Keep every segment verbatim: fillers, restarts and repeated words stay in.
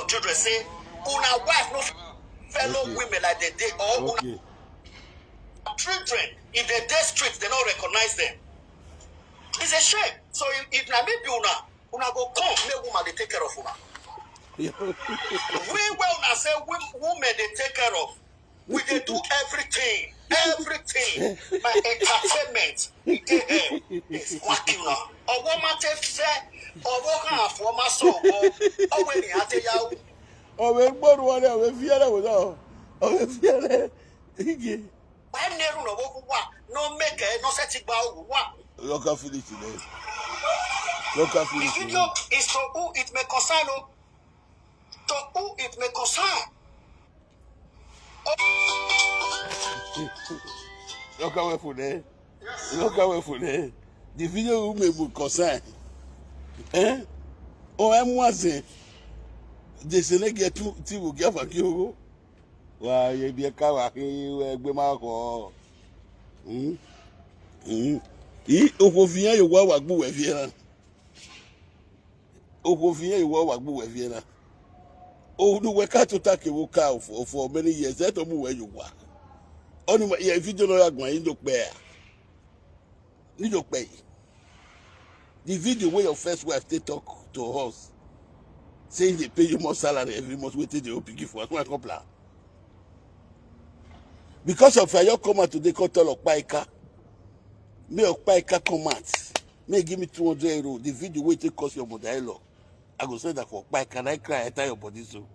children say una wife no follow women like dem dey, or una children, if dem dey street, dem no recognize dem. It's a shame. So if na me be una, una go come make woman dey take care of una. We wey una say women dey take care of, we dey do everything, everything. My entertainment dey there. Is working now. Ọwọ́ máa tẹ fẹ́, ọwọ́ kan àfọwọ́ máa sọ ọwọ́, ọwọ́ ènìyàn á tẹ yáwó. Ọwọ́ egbòrò wọlé, ọwọ́ efiẹ́lẹ̀ wò náà, ọwọ́ efiẹ́lẹ̀ igi. Wàá ní ẹrù lọ́wọ́ wà, no make ẹ, no set gba owó wà. Local finish there. Local finish there. The video is to who it may concern o. To who it may concern. Look away for there. Look away for there. The video will make me concern. Eh? Oh, I'm watching. They say they get two, two will get for you. Why you be a car? Where gbe ma ko. Hmm. Hmm. Yi okofiyan yo wa wa gbu we fi ran. Okofiyan yo wa wa gbu we fi ran. O du we ka to take wo ka for, for many years. That mu we yo wa. Oni ma ye video no ya gwan yin do pe. Ni do pe. The video where your first wife take talk to us, say they pay you more salary every month, waiting the O P G for us. Why come plan? Because of your come out today, call tell Okpaika. Me Okpaika come out. Me give me two hundred euro. The video wey take cost your mother-in-law. I go send that for Okpaika. I cry, I tell your body so.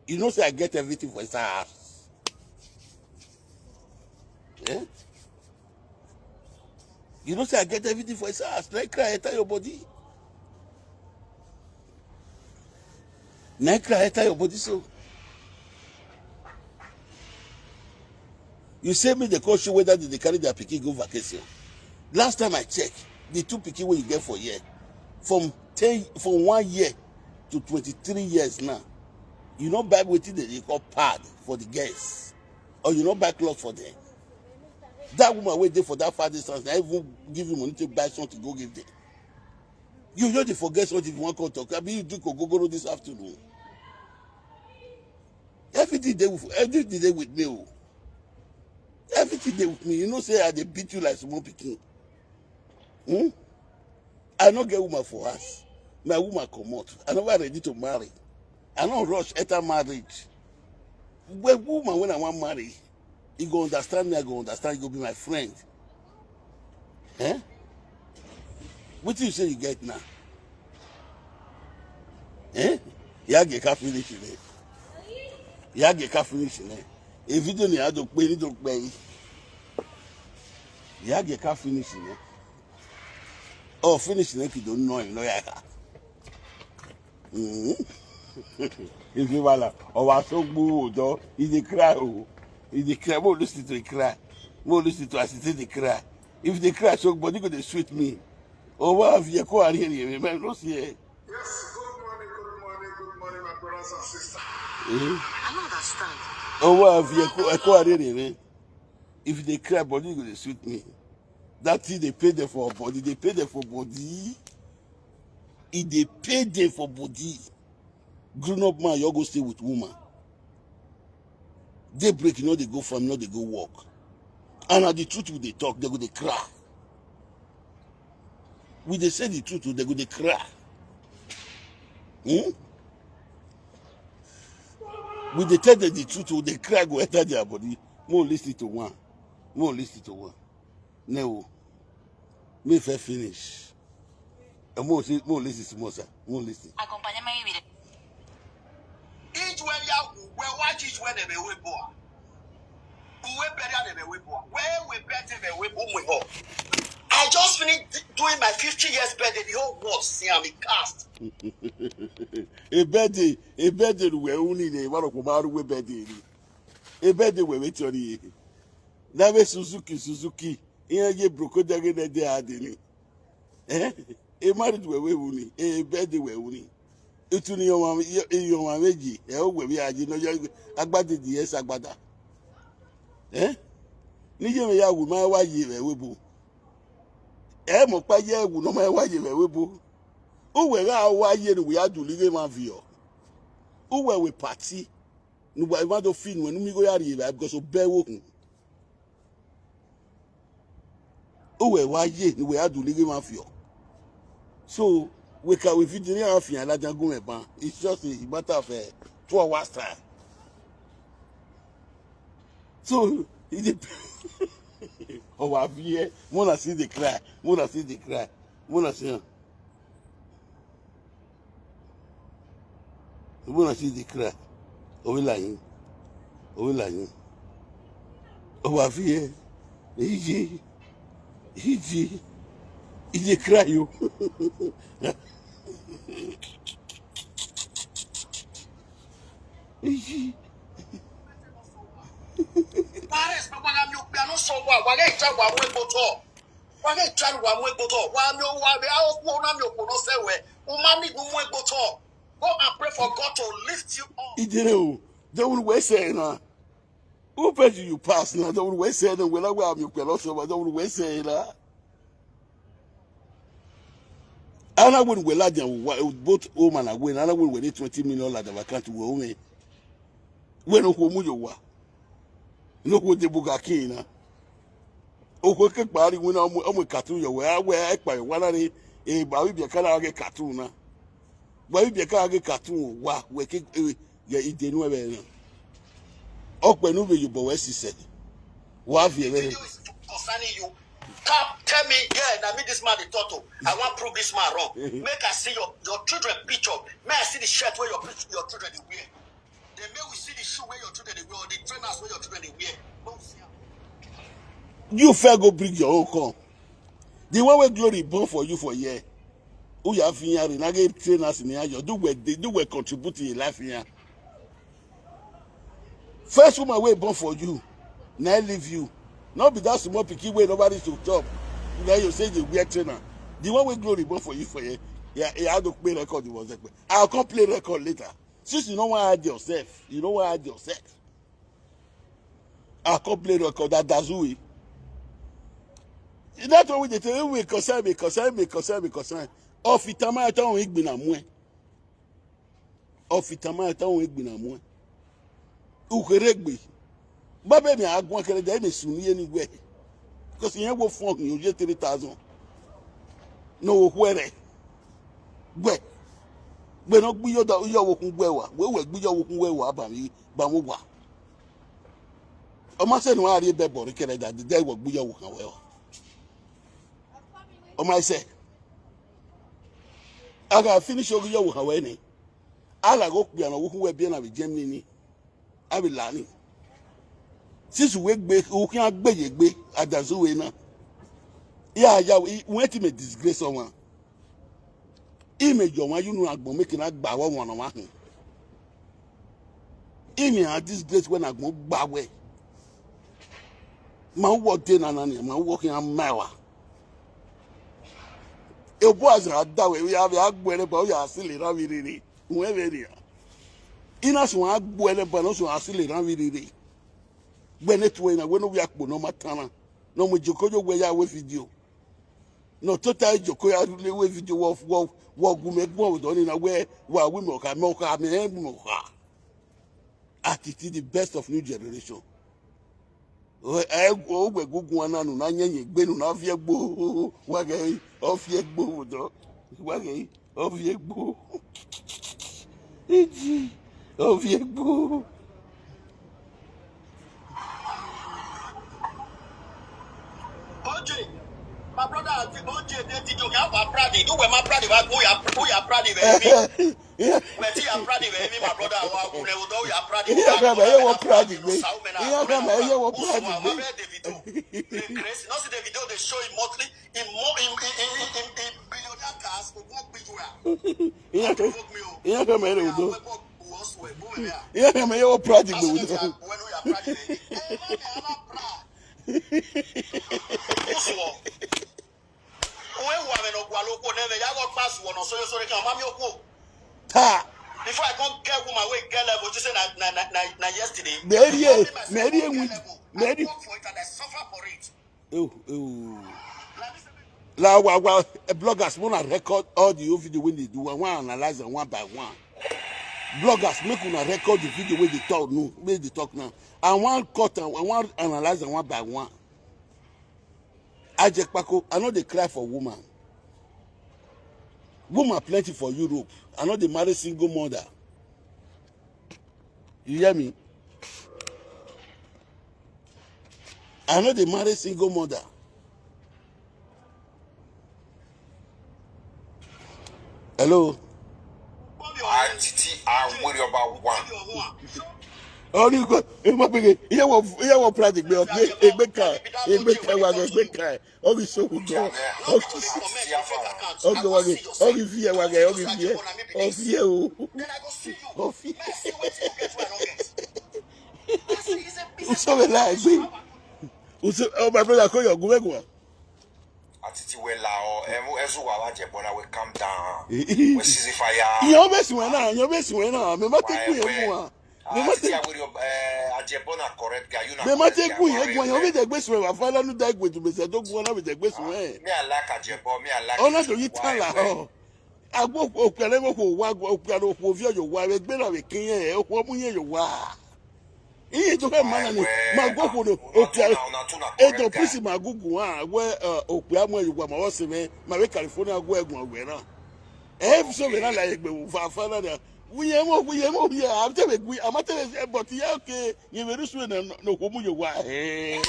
You know say I get everything for inside house. Eh? You know say I get everything for inside house. I cry, I tell your body. Na cry enter your body so. You say me the question whether they carry their pikin go vacation. Last time I check, the two pikin wey you get for year, from ten, from one year to twenty-three years now, you no buy wetin they dey call pad for the girls, or you no buy cloth for them. That woman wey dey for that far distance, na even give you money to buy something go give them. You just dey forget something if you wan come talk. Abi you drink ogogoro this afternoon? Everything dey with, everything dey with me o. Everything dey with me. You know say I dey beat you like small pikin. Hmm? I no get woman for house. My woman comot. I never ready to marry. I no rush enter marriage. But woman wey I wan marry, you go understand me, I go understand, you go be my friend. Eh? Wetin you say you get now? Eh? Ya get car finish ne. Ya get car finish ne. A video ni a do pe ni do pe. Ya get car finish ne. Oh, finish ne ki do no no ya ka. Mm-hmm. If you wala, oh, I so good, oh, he dey cry, oh, he dey cry. Mo listen to he cry. Mo listen to as he dey cry. If they cry, so body go dey sweet me. Oh, what have you call here? Me no see. Yes, good morning, good morning, good morning, my brothers and sisters. Mm-hmm. I don't understand. Oh, what have you call here? If they cry, body go dey sweet me. That thing they pay them for body. They pay them for body. If they pay them for body. Grown up man, you go stay with woman. Daybreak, you know they go farm, you know they go work. And at the truth, we they talk, they go they cry. We they say the truth, they go they cry. Hmm? We they tell them the truth, they cry, go enter their body. Mo listen to one. Mo listen to one. No. Me fair finish. And mo see, mo listen to Mosa. Mo listen. Acompáñame a vivir. Each when ya, we watch each when they be we boy. We bury they be we boy. Where we bet they be we boom we go. I just finished doing my fifty years birthday. The whole world see I'm cast. A birthday, a birthday we only dey one of my we birthday. A birthday we wait on you. Nave Suzuki, Suzuki. Ihe ye broko dege ne de adini. Eh? E married we we wuni. E bed we wuni. Itu ni yo ma yo ma meji. E o we bi aji no yo agbade di yes agbada. Eh? Ni ye me ya wu ma wa ye we we bu. E mo pa ye wu no ma wa ye we we bu. O we ga wa ye ni we adu li ge ma vi o. Uwe we party. Nuwa ima do fin we numi go yari eba because o be wo kun. Uwe wa ye nuwe adu lege ma fio. So we ka we video ni afin alajan gun me ban. It's just a matter of uh, two hours time. So he dey. Oh, I fear. Mona see the cry. Mona see the cry. Mona see. Mona see the cry. Owe la yin. Owe la yin. Oh, I fear. He dey. He dey. He dey cry you. He dey. Paris, but when I'm your piano so wa wa get try wa mu egbo to. Wa get try wa mu egbo to. Wa mi o wa mi a o ku na mi o ku no se we. O ma ni gun mu egbo to. Go and pray for God to lift you up. Ijere o. Don't we say na. Who pay you pass na? Don't we say na. We la wa mi o ku lo so ba. Don't we say na. Ana win we la jan wa both home and away. Ana win we twenty million la da account we o me. We no ko mu yo wa. No ko de buga kina. O ko ke pari we na omo omo cartoon yo we a we e pa yo wa na ni e ba wi bi ka la ke cartoon na. Ba wi bi ka ke cartoon wa we ke e ye ide nu e be na. O pe nu be yo bo we sise. Wa fi e be. Video is concerning you. Come tell me, yeah, na me this man dey talk to. I wan prove this man wrong. Make I see your your children picture. Make I see the shirt wey your pic- your children dey wear. Then make we see the shoe wey your children dey wear or the trainers wey your children dey wear. Make we see am. You fair go bring your own come. The one wey glory born for you for here. Who you have here? Na get trainers in here. You do well. They do well. Contribute to your life here. First woman wey born for you, na I leave you. No be that small pikin wey nobody to chop. Na you say dey wear trainer. The one wey glory born for you for here, yeah, yeah, I don't play record. It was like, I'll come play record later. Since you no wan hide yourself, you no wan hide yourself. I'll come play record that Dazui. That's what we dey tell you. We concern, we concern, we concern, we concern. Ofitama ata on igbina mwe. Ofitama ata on igbina mwe. Ukeregbe. Babe mi agwa kere de me sunu ye ni we. Because yen wo fun yin o je three thousand. No wo kwere. Gbe. Gbe no gbi yo da yo wo kun gbe wa. We we gbi yo wo kun we wa ba mi ba mo wa. O ma se nu ari be bo re kere da de wo gbi yo wo kan we wa. O ma se. Aga finish o yo wo kan we ni. Ala go pe awon wo kun we bi na bi Germany ni. Abi lani. Since we gbe o kin agbe ye gbe adazu we na. Ya ya we ti me disgrace o wan. Ime yo wan you know agbon make na gba wo won na wa hun. Ime a disgrace when agbon gba we. Ma wo de na na ni ma wo kin a ma wa. E bo aza da we ya be agbere ba o ya sile ra wi rere. Won e be ni. Ina so agbere ba no so asile ra wi rere. Gbe ne tuwe na we no wi akpo no matana. No mo joko yo we ya we video. No tota joko ya le we video wo wo wo gu me gbon do ni na we wa wi mo ka mo ka me mo ka. Attitude the best of new generation. O e o gbe gugun ananu na nyenye gbe nu na fie gbo wa ge o fie gbo do wa ge o fie gbo. Iji o fie gbo. O J, my brother, O J dey T J, how about Pradi? Do we my Pradi? Who ya, who ya Pradi, baby? Wetin ya Pradi, baby, my brother? Wa kule udo ya Pradi. Iya kama yeye wo Pradi gbe. Iya kama yeye wo Pradi gbe. Grace, no see the video they show him monthly in more in in in in, in billionaire cars for one big. Iya kama yeye wo do. Iya kama yeye wo Pradi gbe. Usuo. Uwe wa me no gwa lo ko neve ya go pass wo no so yo so re kan ma mi o ko. Ta. Before I come get woman wey get level, you say na na na na, na yesterday. Mary, Mary, Mary. I work for it and I suffer for it. Oh, oh. La wa wa eh, bloggers wanna record all the video when they do one, one analyze and one by one. Bloggers, make una record the video wey dey talk, no, wey dey talk now. I wan cut am, I wan analyze am one by one. Ajekpako, I no dey cry for woman. Woman plenty for Europe. I no dey marry single mother. You hear me? I no dey marry single mother. Hello. Atiti Awere Oba one. Only God, ẹ má gbége, iye wọ, iye wọ pride gbé, ọgbẹ́, ẹgbẹ́ kan, ẹgbẹ́ kan wà, ẹgbẹ́ kan. Obi so good. Obi wage, obi fie wage, obi fie. Obi fie o. Obi. Uso be la gbe. Uso, oh, my brother, call your gumeguma. Atiti we la o, emu ezu wa wa je bona we calm down. We cease fire. Yo be si we na, yo be si we na. Me ma te ku ye mu a. Me ma te. Atiti Awere Oba, eh, Ajebo na correct guy. You na. Me ma te ku ye gu. Yo be je gbe si we wa fa la nu da gbe tu be se do gu na be je gbe si we. Me I like Ajebo, me I like. Ona do yi tala o. Agbo okpia le mo ko wa, okpia lo ko vi yo wa, we gbe na we kin ye, o ko mu ye yo wa. Iye to fẹ́ mọ́ náà ni, máa gbọ́ kó do, òkè àrẹ, ètò písì máa gúngùn wá, wẹ́ òpè àmọ́ ìwà màá wọ́n sinmi, màá wẹ́ California gbọ́ ẹ̀gùn ọ̀gbẹ́ náà. Ẹ fi sóbì náà láyé gbẹ̀wò fàáfàá náà ni. Wúyẹ mọ̀, wúyẹ mọ̀, wúyẹ, àmọ́tẹ́wẹ̀ gbé, àmọ́tẹ́wẹ̀ ẹ̀ bọ̀ tí yá òkè, yẹn mẹ́rin sùn ẹ̀ náà nà kó mú yòówá. Ẹ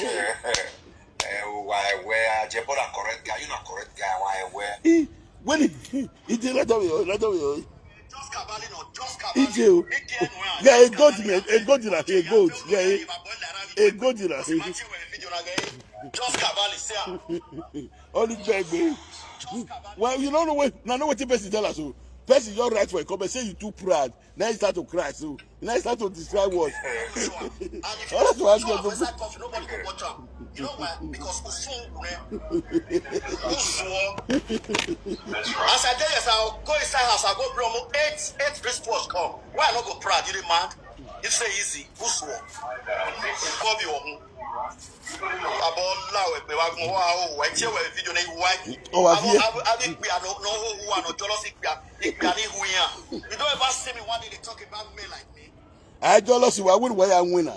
wà ẹ̀wẹ̀ àjẹbọ́lá correct guy, you na correct guy, wà ẹ̀wẹ̀. When he, he did, let me, let me. Ije o. Yeah, a gold, man. A gold in a, a gold. Yeah, a gold in a. Only beg me. Well, you don't know what, no, know what the person tell us. So, person, you're right for a comment. Say you too proud. Now you start to cry. So, now you start to describe what. All that's what I do. Nobody go watch am. You know why? Because Usun, eh? Usun. As I tell you, as I go inside house, I go bring almost eight, eight wristwatch come. Why I no go proud? You dey mad? You say easy. Usun. Come your own. Abo la we pe wa mo wa o, we che we video na iwa. Oh, wa fi. Abi abi pe ano no ho wa no jealousy pe. Pe ani hu ya. You don't ever see me one day they talk about me like me. I jealousy wa win wa ya win na.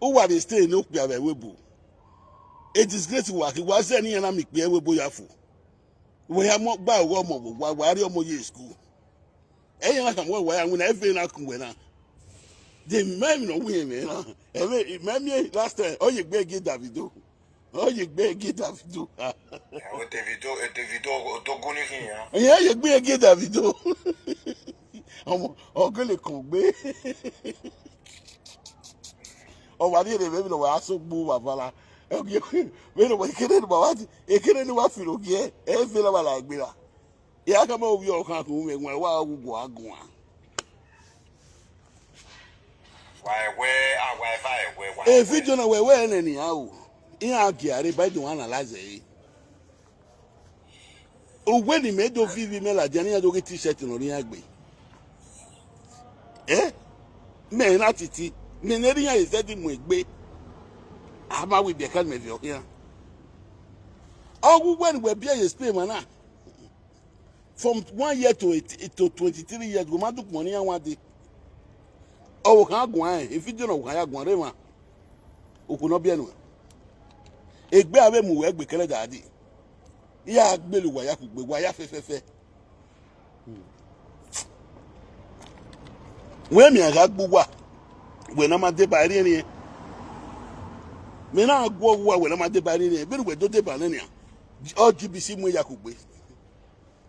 O wa dey stay no pe abe we bo. A disgrace wa ki wa se ni na mi pe we bo ya fu. We ya mo gba wo mo wa wa ri omo ye school. Ẹ̀yin náà kàn wọ́n wọ́n àwọn ẹ̀fẹ̀ náà kún wẹ̀ náà. The men no win me náà. Ẹ̀mí mẹ́mí last time, ó yẹ gbé gé Davido. Ó yẹ gbé gé Davido. Ẹ̀wọ̀n Davido, eh, Davido tó gún ní kìnyà. Ẹ̀yìn ó yẹ gbé gé Davido. Ọmọ ọ̀gẹ́lẹ̀ kàn gbé. Ọmọ adé rẹ̀ mẹ́mí lọ́wọ́ aṣọ gbó bàbá la. Mẹ́mí lọ́wọ́ ìkéde ni bàbá ti, ìkéde ni wàá fi lògì ẹ̀, ẹ̀ fẹ́ lọ́wọ́ la gbéra. Ya kama obi ọka ka ume nwa wa agwụgwọ agụwa. Wa ewe, a wa eva ewe, wa ewe. E video na wewe ene ni awu. Ihe a gị arị ba dị nwa na laze. Ogwe ni me do vivi me la jani ya doge t-shirt no ri agbe. Eh? Me na titi. Me ne ri ya is that mo egbe. Ama we be kan me vio ya. Ogwu when we be a spain mana. From one year to eight, to twenty-three years, go ma duk money and one day. Oh, can go on. If you don't know, can go on. Rema. Oku no be anywhere. Egbe abe mu we gbe kele dadi. Ya gbelu wa ya kugbe wa ya fe fe fe. We mi aga gbu wa. We na ma de ba ri ni. Me na gwo wa we na ma de ba ri ni. Be we do de ba ni. O G B C mu ya kugbe.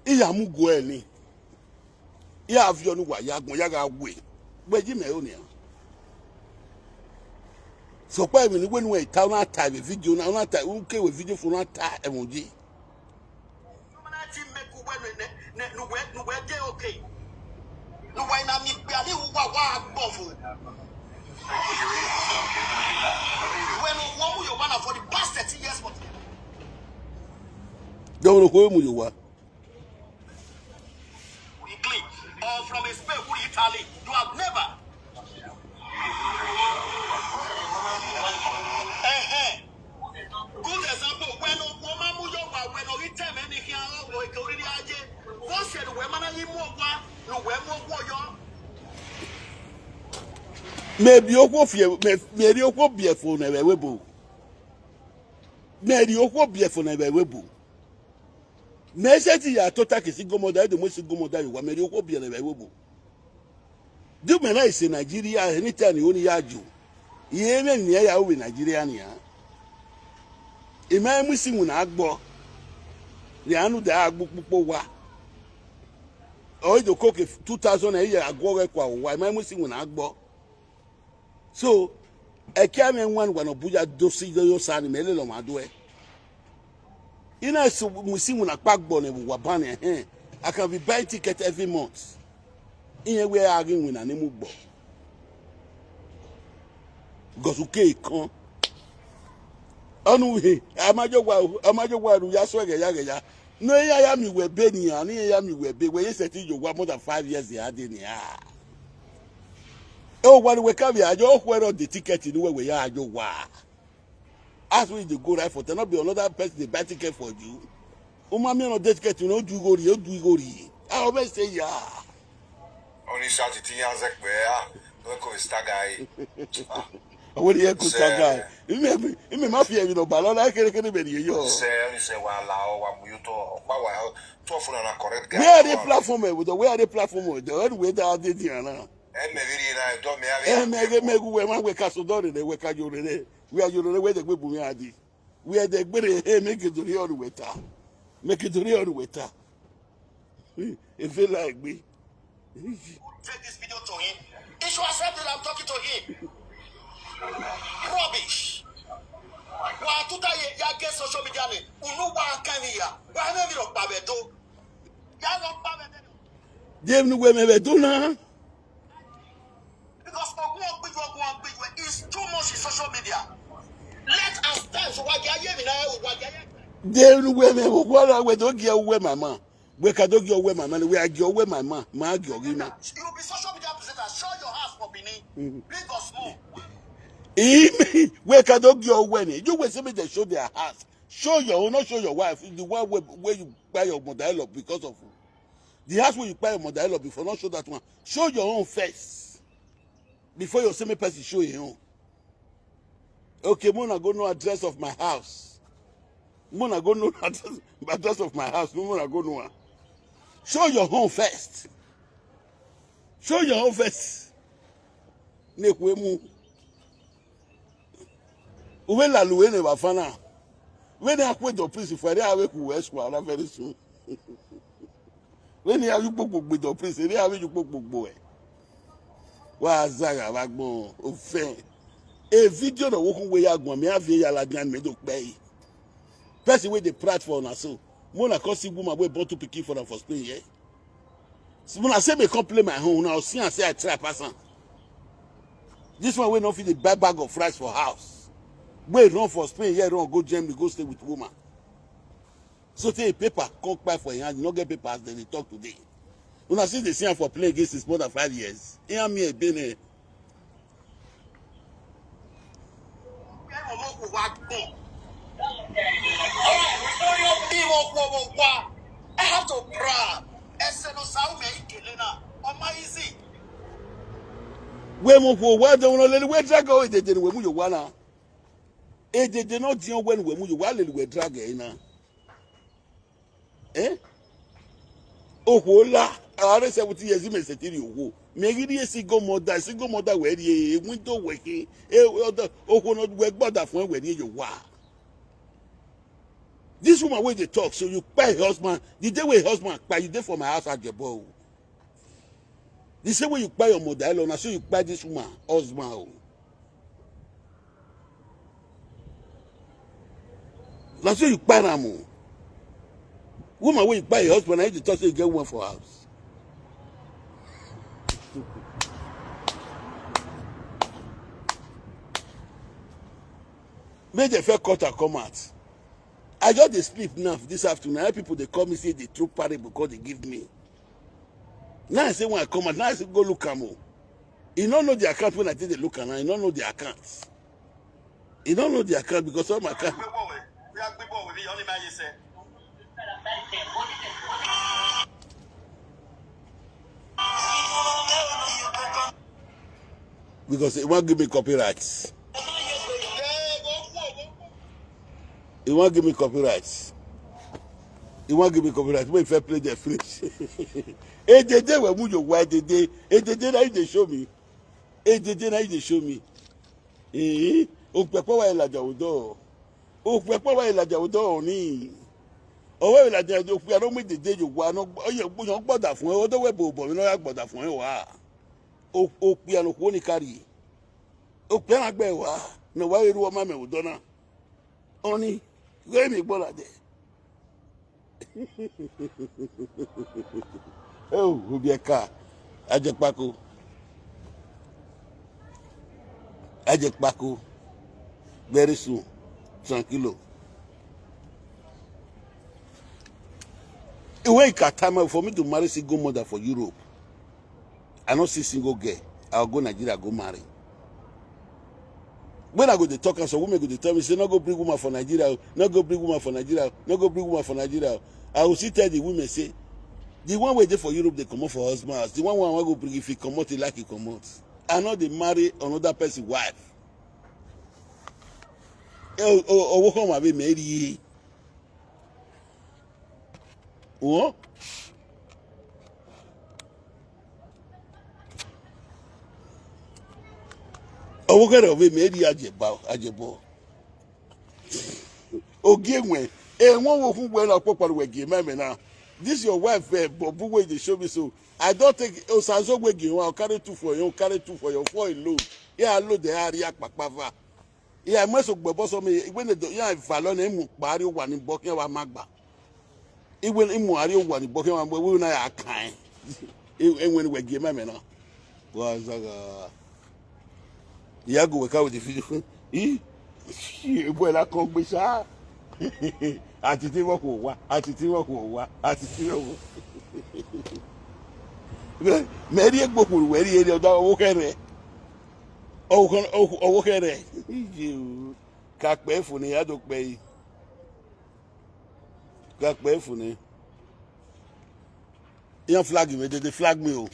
Iya mu go eni. Iya avio ni wa ya gbon ya ga we. Gbe ji me o ni a. So pa mi ni we nu e ta na ta we video na na ta u ke we video fu na ta e mo ji. When you want your one for the past thirty years, but Don't know who you are. Italy, or from Spain, who Italy, you have never. Eh, eh. Good example, when a woman move your wife, when you tell me anything, oh, boy, go in the aje. What's the woman I move one, no, where move your. Maybe okwo fie, maybe okwo bie fo na we bo. Maybe okwo bie fo na we bo. Me se ti ya tota ke single mother, do mo single mother yo wa, maybe okwo bie na we bo. Do me na ise Nigeria, anytime you only ya ju. Ye me ni ya we Nigeria ni ya. Ima mu si mu na agbo. Ni anu da agbo pupo wa. O ido koke two thousand e ya agwo re kwa wa. Ima mu si mu na agbo. So, e kia me wan wa no buja do si do yo sani me le lo ma do e. Ina so mu si mu na pa gbo ne wa ba ne, eh. I can be buying ticket every month. Iye we a gi win na ni mu gbo. Gosu ke kan. Onu he, amajo wa, amajo wa ru ya so ge ya ge ya. No ya ya mi we be ni a, ni ya mi we be we ye se ti yo wa more than five years ya de ni a. O wa we ka bi ajo kwero the ticket ni we we ya ajo wa. As we dey go right for ten, not be another person dey buy ticket for you. Uma mi no dey ticket, you no do go ri, you do go ri. I always say yeah. Only shout it in Yazek where no go stagger. I will hear good stagger. Ime ime mafia you no balona kere kere be yo. Say only say wa la o wa mu to pa wa to fun na correct guy. Where are the platform with the where are the platform with the where that dey there now? Eme viri na do me ave. Eme ge me gu we ma we ka so do re we ka yo re. We are yo re we de gbe bu mi adi. We are the gbere he make it real with her. Make it real with her. If you like me. Take this video to him. He should accept that I'm talking to him. Rubbish. Wa tuta ye ya get social media ni. Unu wa kan ya. Wa me mi ro pa be do. Ya ro pa be do. Dem nu we me be do na. Because Ogun Ogbiju, Ogun Ogbiju is too much in social media. Let us dance. Wa ya ye mi na wa ya ye. Dem nu we me wo kwa na we do gi we mama. We ka do gi we mama. We a gi we mama. Ma gi gi na. You be social media presenter. Show your house for Benin. Big or small. Imi we ka do gi we ni. You we say me they show their house. Show your own, not show your wife. The one where, where you buy your mother love because of the house where you buy your mother love before, not show that one. Show your own first. Before you see me person show your own. Okay, Mona go know address of my house. Mona go know address, address of my house. Mona go know. Show your own first. Show your own first. Nekwemu. Uwe la luwe ne bafana. When they acquit the priest, if they are weku west kwa very soon. When they are you gbogbo the priest, they are you gbogbo eh. Wa zaga wa gbon ofen. A video na wokun we ya gbon mi a fi ya la gan me do pe. Person wey dey prat for una so. Mo na come see woman wey born two pikin for am for Spain here. So when I say me come play my own, now see and say I try pass am. This one wey no fit dey buy bag of rice for house. Wey run for Spain, here run go Germany, go stay with woman. So say paper come kpai for him hand, you no get paper as dem dey talk today. Una see dey see am for play against since more than five years. He and me a bene. I have to brag. Ese no saume ikelena. Oma easy. We mo ko wa de wono lele we drago e de de we mu yo wa na. E de de no di o we we mu yo wa lele we drago e na. Eh? Oho la, are seventy years me se tiri oho. Me gidi e single mother, single mother we ri e window we ke. E oho no we gbada fun we ri yo wa. This woman wey dey talk, so you kpai husband. The day wey husband kpai, you dey for my house at Jebo. The same way you kpai your mother, na so you kpai this woman husband. Oh. Na so you kpai am. Oh. Woman wey you kpai your husband, na you dey talk say you get one for house. Make dem first cut and come out. I just dey sleep now this afternoon. How people dey call me say the true parable God dey give me. Now I say when I come out, now I say go look am o. You no know the account when I take dey look am now. You no know the account. You no know the account because all my account. Because he wan give me copyright. He wan give me copyright. He wan give me copyright. Make he first play the finish. Ejeje we mu yo wa ejeje. Ejeje na you dey show me. Ejeje na you dey show me. Eh, okpekpe wa ilaja odo. Okpekpe wa ilaja odo ni. Owe ilaja odo, okpe aro mu ejeje yo wa no, oye gboyan gboda fun e, odo we bo bo mi no ya gboda fun e wa. O, okpe aro ko ni kari. Okpe na gbe wa, no wa eru o ma me odo na. Oni, we mi gbola de. Oh, Obieka, Ajekpako. Ajekpako. Very soon. Tranquilo. When you can time out for me to marry single mother for Europe. I no see single girl. I'll go Nigeria, go marry. When I go dey talk, and some women go dey tell me, say, no go bring woman for Nigeria, o, no go bring woman for Nigeria, o, no go bring woman for Nigeria. O. I will still tell the women, say, the one wey dey for Europe, dey comot for husband house. The one wey I wan go bring, if he comot, he like he comot. I no dey marry another person wife. Eh, o, o, owo kan wa be marry. Wo? Owo kere ove me ri ajeba, ajebo. Ogie nwe. E won wo kun gbe na popo we gi me me na. This your wife, eh, Bobu, wey dey show me so. I don take Osanzo wey gi one, carry two for you, carry two for your four alone. Yeah, load the area kpakpava. Yeah, mwe so gbe boss me, when the, yeah, valor na mu pari o wa ni bo ke wa magba. Iwe ni mu ari o wa ni bo ke wa, we na ya kan. E, e when we gi me me na. Wa zaga. Ya go we ka with the video. E, e bo la kon gbe sa. Ati ti wo ko wa, ati ti wo ko wa, ati ti wo. Me ri egbo kuru, we ri eri odo owo kere. Owo kan, owo, owo kere. Ije o. Ka pe fun ni, a do pe yi. Ka pe fun ni. Yan flag me, they dey flag me o.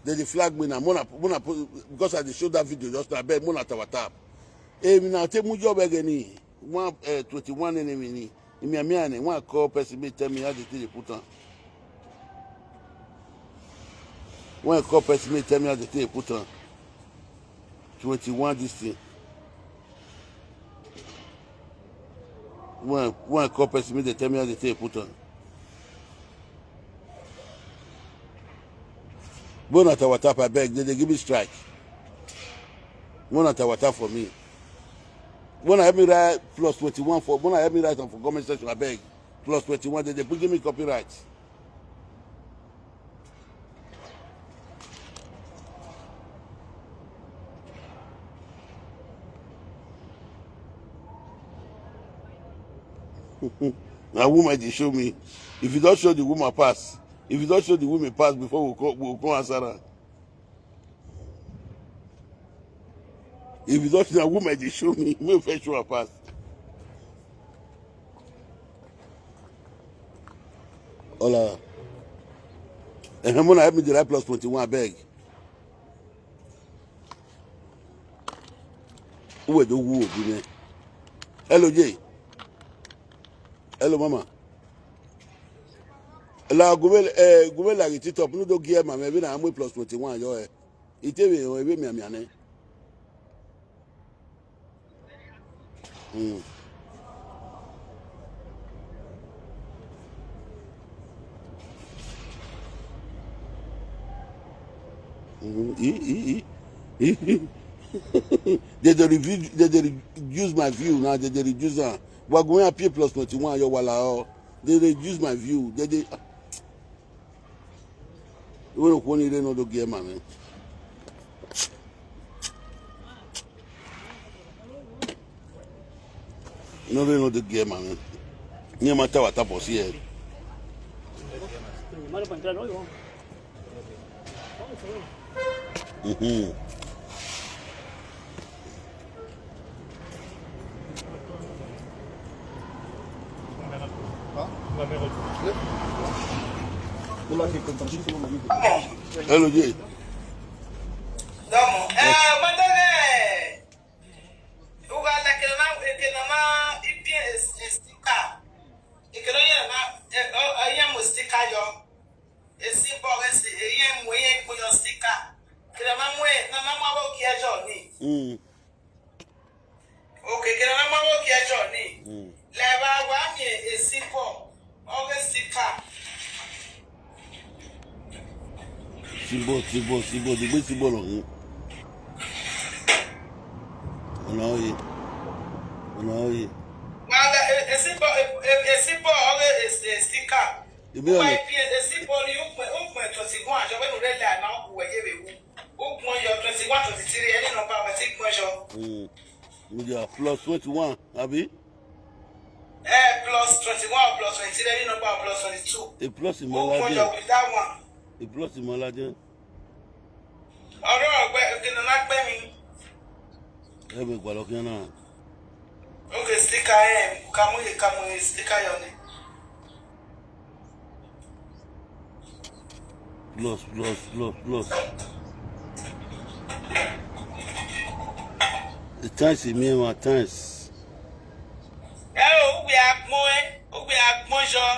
They dey flag me na. Mona, mona, because I dey show that video just now, abeg, mona tawa tap. Eh, me na take mu job again ni. One, eh, twenty-one enemy ni. Imi ami ane, one call person, me tell me how they take dey put am. One call person, me tell me how they take dey put am. Twenty-one this thing. One, one call person, me they tell me how they take put am. Bona tawa tap, abeg, they, they give me strike. Bona tawa tap for me. Bona help me write plus twenty-one for, bona help me write am for comment section, abeg. Plus twenty-one, they, they put, give me copyright. Na woman dey show me. If you don show the woman pass, if you don show the woman pass before we come, we come answer am. If you don show, na woman dey show me, me first show her pass. Hola. Eh, Mona, help me the right plus twenty-one, abeg. Who we do who be me? Hello, Jay. Hello, Mama. La gube, eh, gube la giti top. No do gear, mama. Even I'm plus twenty-one. Yo, eh. Ite we, oh, we me, me, ane. Mm. Mm-hmm. E, e, e. E. They dey review, they dey reduce my view now. They dey reduce am. We are going up here plus twenty-one. Yo, wala, oh. They reduce my view. They dey. Iwe no kwoni re no do ge ma me. No re no do ge ma me. Ni ma ta wa ta boss here. Mhm. Hello, Jay. Damo, eh, Kere ye na, eh, oh, eh, ye mo sticker yo. Esi bo, esi, eh, ye mo, ye mo yo sticker. Kere ma mo, eh, na ma mo wo ki ejo ni. Mm. Okay, kere ma mo wo ki ejo ni. Mm. Le ba wa mi esi bo. Oge sticker. Sibo, sibo, sibo, digbe sibo lo. Ona oye. Ona oye. Wala, e, e sibo, e, e, e sibo, oge, e, e sticker. Ibi Uwe ona. Ibi e sibo ni ukwe, ukwe twenty-one, jo, wenu rele ana ukwe ye be u. Ukwe yo twenty-one, twenty-three, any number, we stick mo jo. Mm. Media plus twenty-one, abi? Eh, plus twenty-one, plus twenty-three, any number, plus twenty-two. A plus in Ukwe yo Malaje. With that one. A plus in Malaje. Ọ̀rọ̀ ọ̀gbẹ́, òkè náà lágbẹ́ mi. Ẹ bẹ gbà lọ kí ẹ náà. Okay, sticker, eh, kamu ye, kamu ye, sticker your name. Plus, plus, plus, plus. The times is me and my times. Eh, oh, we are going, oh, we are going, Jean.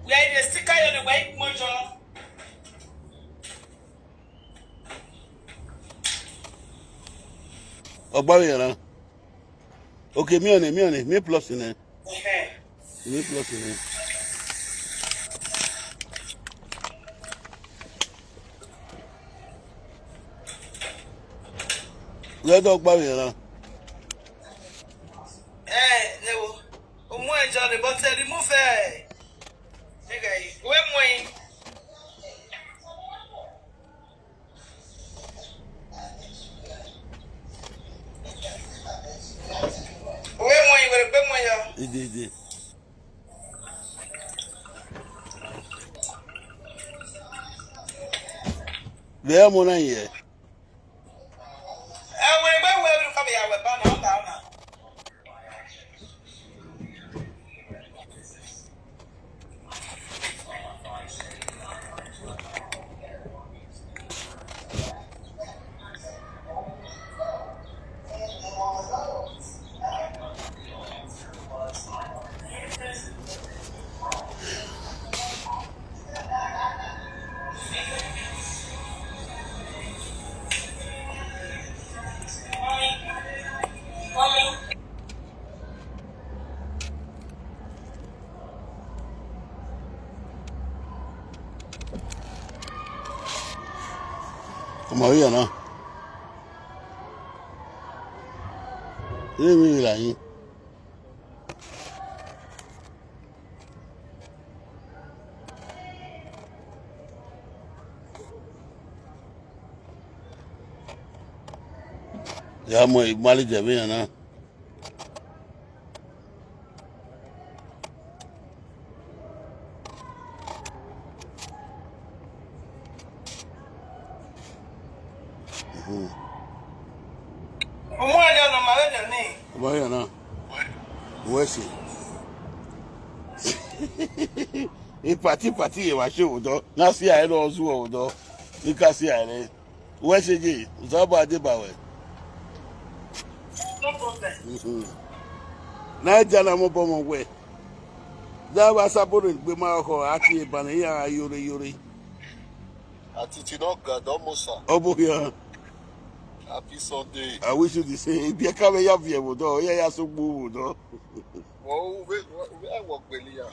We are in the sticker, you know, we are going, Jean. Ọgbà yẹn na. Okay, mi ò ní, mi ò ní, mi plus ni. Mi plus ni. Lọ́dọ̀ ọgbà yẹn na. Eh, no. Omo enjoy the bottle, remove it. Nigga, where money? Where money? Where, where money? Ide, ide. Where money here? Eh, where, where, where, come here, where, banana, banana. Ọmọ yìí yàn náà. Ilé mi rà yín. Ya mo ìgbálẹ̀ jẹ̀bi yẹn náà. Omo ya na ma ya ni. Ọmọ yẹn náà. Wọ́n ṣe. Ìpàtí pàtí yẹn wá ṣe òótọ́. Ná sí àìlọ́ ọ̀ṣun òótọ́. Ní ká sí àìlẹ́. Wee se je, ụzọ abụ adịbawe. No problem. Mhm. Na eja na mụ bụ mụ gwe. Daba sabụrụ mgbe ma ọhụ ati ịbana ya yori yori. Atiti no gado musa. Ọ bụ ya. Happy Sunday. I wish you the same. Bịa ka ya vie bodo, ya ya so gbu bodo. Wo we we wo gbeli ya.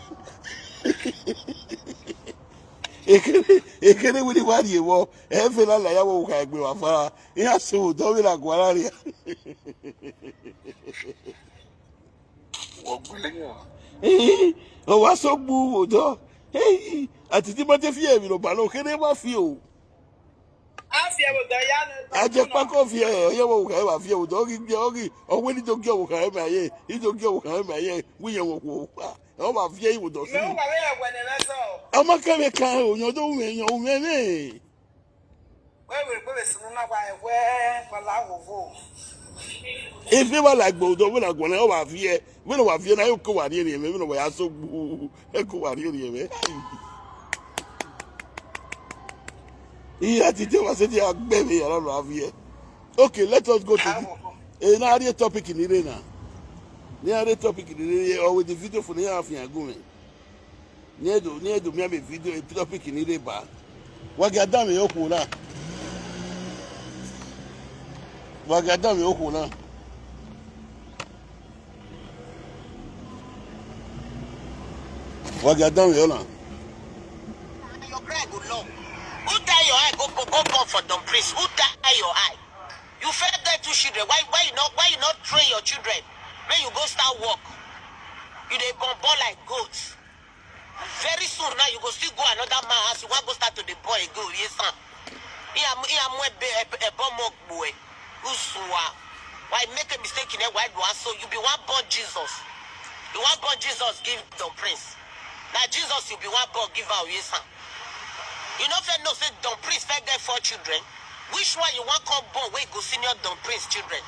Ekene, ekene wili wali ewo. Efela la ya wo ka egbe wa fara. Ihe asụ ụdọ wila gwara ya. Wo gbeli ya. Eh, o wa so gbu ụdọ. Eh, ati ti ma te fi e mi lo ba lo kene ma fi o. A fi e wo do ya ne. A je pa ko fi e, o ye wo ka e ma fi e wo do gi bi o gi. O we ni do gi o ka e ma ye. I do gi o ka e ma ye. Wi ye wo ko pa. O ma fi e wo do si. Me o ka we ya gwe ne le so. A ma ka me ka o yan do we yan o me ne. We we we we sunu na kwa e we kwa la wo wo. If you were like Bodo, we na gwe ne o ma fi e. We no wa fi e na yo ko wa ni e me, we no wa ya so gbu. E ko wa ni e me. Iya ti te wa se ti a gbe mi ya lo lo a fi e. Okay, let us go to the, another topic in Irena. Ni are topic ni, ni, or with the video for ni afi agume. Ni do, ni do mi ame video e topic ni le ba. Wa ga da mi okula. Wa ga da mi okula. Wa ga da mi ola. Your cry go long. Who tie your eye? Go, go, go born for Don Prince. Who tie your eye? You first get two children. Why, why you not, why you not train your children? When you go start work, you dey born born like goats. Very soon now you go still go another man house. You wan go start to dey born again. Yes, sir. Iya mu iya mu ebe ebe ebe mo gboe. Usua. Why make a mistake in a wide one? So you be one born Jesus. You wan born Jesus give Don Prince. Na Jesus you be one born give am. Yes, sir. You no fit know say Don Prince fit get four children. Which one you wan come born wey go senior Don Prince children?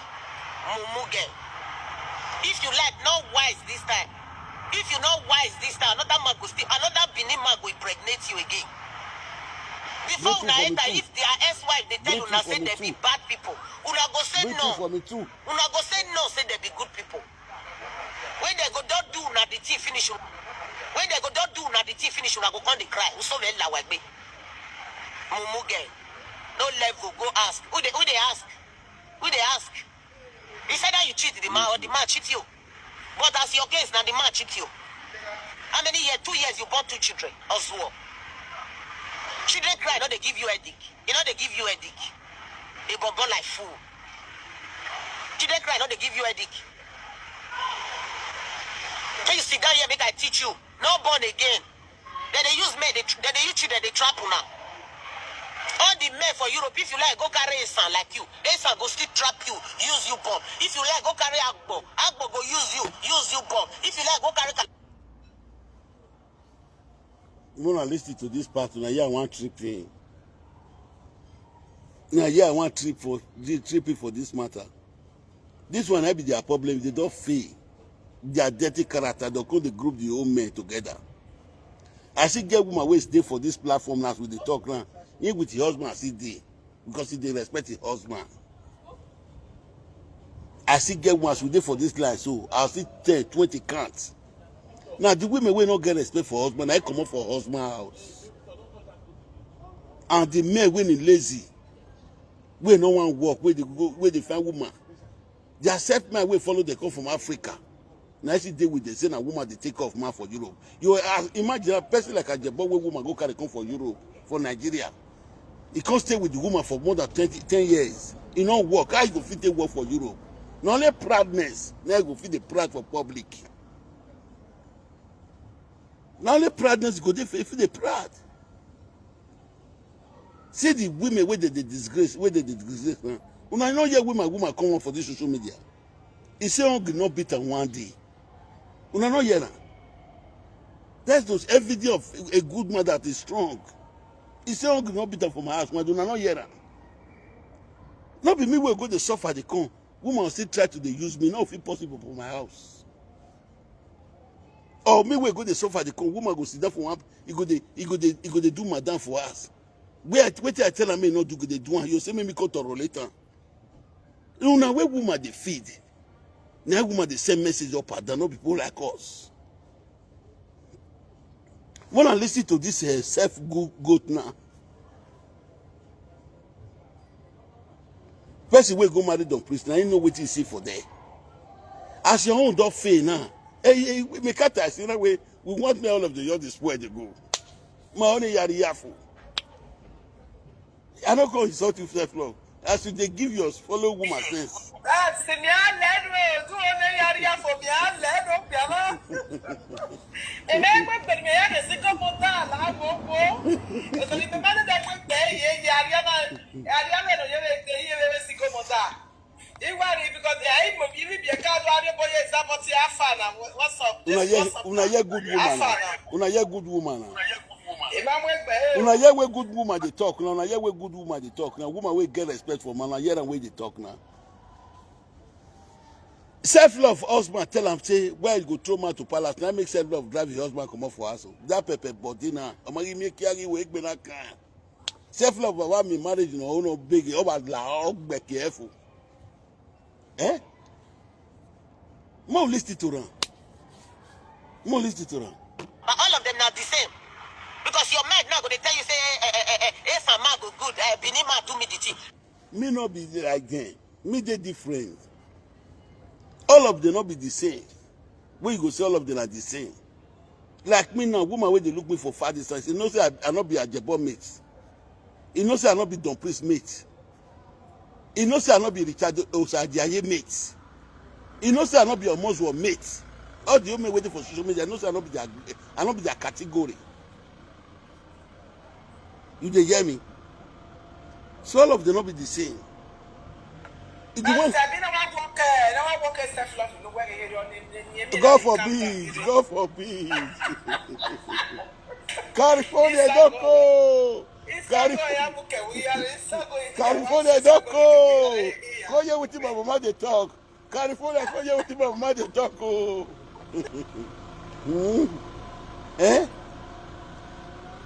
Mumu girl. If you like, no wise this time. If you no wise this time, another man go still, another Benin man go impregnate you again. Before una enter, if their ex-wife dey tell una say dem be bad people, una go say no. Una go say no, say dem be good people. When dem go don do una the thing finish, una, when dem go don do una the thing finish, una go come dey cry. Uso me la wagbe. Mumu girl. No level, go ask. Who dey, who dey ask? Who dey ask? It's either you cheat the man or the man cheat you. But as your case, now the man cheat you. How many years? Two years you born two children. Oswald. Children cry, no dey give you headache. You know they give you headache. They born born like fool. Children cry, no dey give you headache. Can you sit down here, make I teach you? No born again. Then they use men, they, tr- then they use children, they trap una. All the men for Europe, if you like, go carry a son like you. A son go still trap you, use you born. If you like, go carry Agbo. Agbo go use you, use you born. If you like, go carry Kal- Una listen to this part, una hear one trip in. Una hear one trip for the trip in for this matter. This one, I be their problem. They don't feel their dirty character. They call the group the old men together. I see get woman wey dey for this platform now with the talk now. He with his husband, I see dey because he dey respect his husband. I see get woman as we dey for this line, so I see ten, twenty counts. Now the women wey no get respect for husband, I come up for husband house. And the men wey dey lazy, wey no wan work, wey dey go, wey dey find woman. They accept man wey follow dem come from Africa. Na she dey with them, say na woman dey take off man for Europe. You are, imagine a person like Ajebo wey woman go carry come for Europe, for Nigeria. He come stay with the woman for more than twenty, ten years. He no work. How he go fit take work for Europe? Na only proudness. Na he go fit dey proud for public. Na only proudness go dey fit dey proud. See the women wey dey dey disgrace, wey dey dey disgrace now. Una no hear woman, woman come on for this social media. He say hungry no beat am one day. Una no hear am. That's those evidence of a good man that is strong. He say hungry no beat am for my house. Why una no hear am? No be me wey go dey suffer dey come. Woman still try to dey use me. No fit possible for my house. Or me wey go dey suffer dey come. Woman go sit down for one. He go dey, he go dey, he go dey do madam for us. Where I, wetin I tell am make he no do, go dey do am. You say make me come tolerate am. Una wey woman dey feed. Na woman dey send message up and down. No be people like us. When I listen to this uh, self go- goat now, person wey go marry Don Priest, na him know wetin he see for there. As your own don fail now, hey, hey, we make out as in a way we want me all of the year this spoil dey go. My only yari yafu. I no go insult you self love. As you dey give yours, follow woman sense. That's me. I let me do only yari yafu. Me I let no piano. Eme ekwe pere me ya na siko mota la go go. Eso ni me mane da ekwe pe ye ye ariana ariana no ye ye ye siko mota. Iwari because ya imo ibi bi ka do ari boye example ti afana. What's up? Una hear, una hear good woman. Una hear good woman. Una hear good woman dey talk now. Una hear wey good woman dey talk now. Woman wey get respect for man. Una hear am wey dey talk now. Self love husband tell am say why you go throw man to palace, na make self love drive your husband comot for house o. That pepper body na omo yi mi ki ari we gbe na kan. Self love baba mi marriage na o no big o ba la o gbe careful. Eh? Mo listen to am. Mo listen to am. But all of them na the same. Because your mind now go dey tell you say, eh, eh, eh, eh, if a man go good, eh, Benin man do me the thing. Me no be like them. Me dey different. All of them no be the same. Wey you go say all of them are the same. Like me now, woman wey dey look me for far distance, you know say I, I no be Ajebo mate. You know say I no be Don Priest mate. You know say I no be Richard Osajaye mate. You know say I no be Omozwo mate. All the women waiting for social media, I know say I no be their, I no be their category. You dey hear me? So all of them no be the same. If the one, God forbid, God forbid. California don go. California don go. Come hear wetin my mama dey talk. California, come hear wetin my mama dey talk o. Hmm? Eh?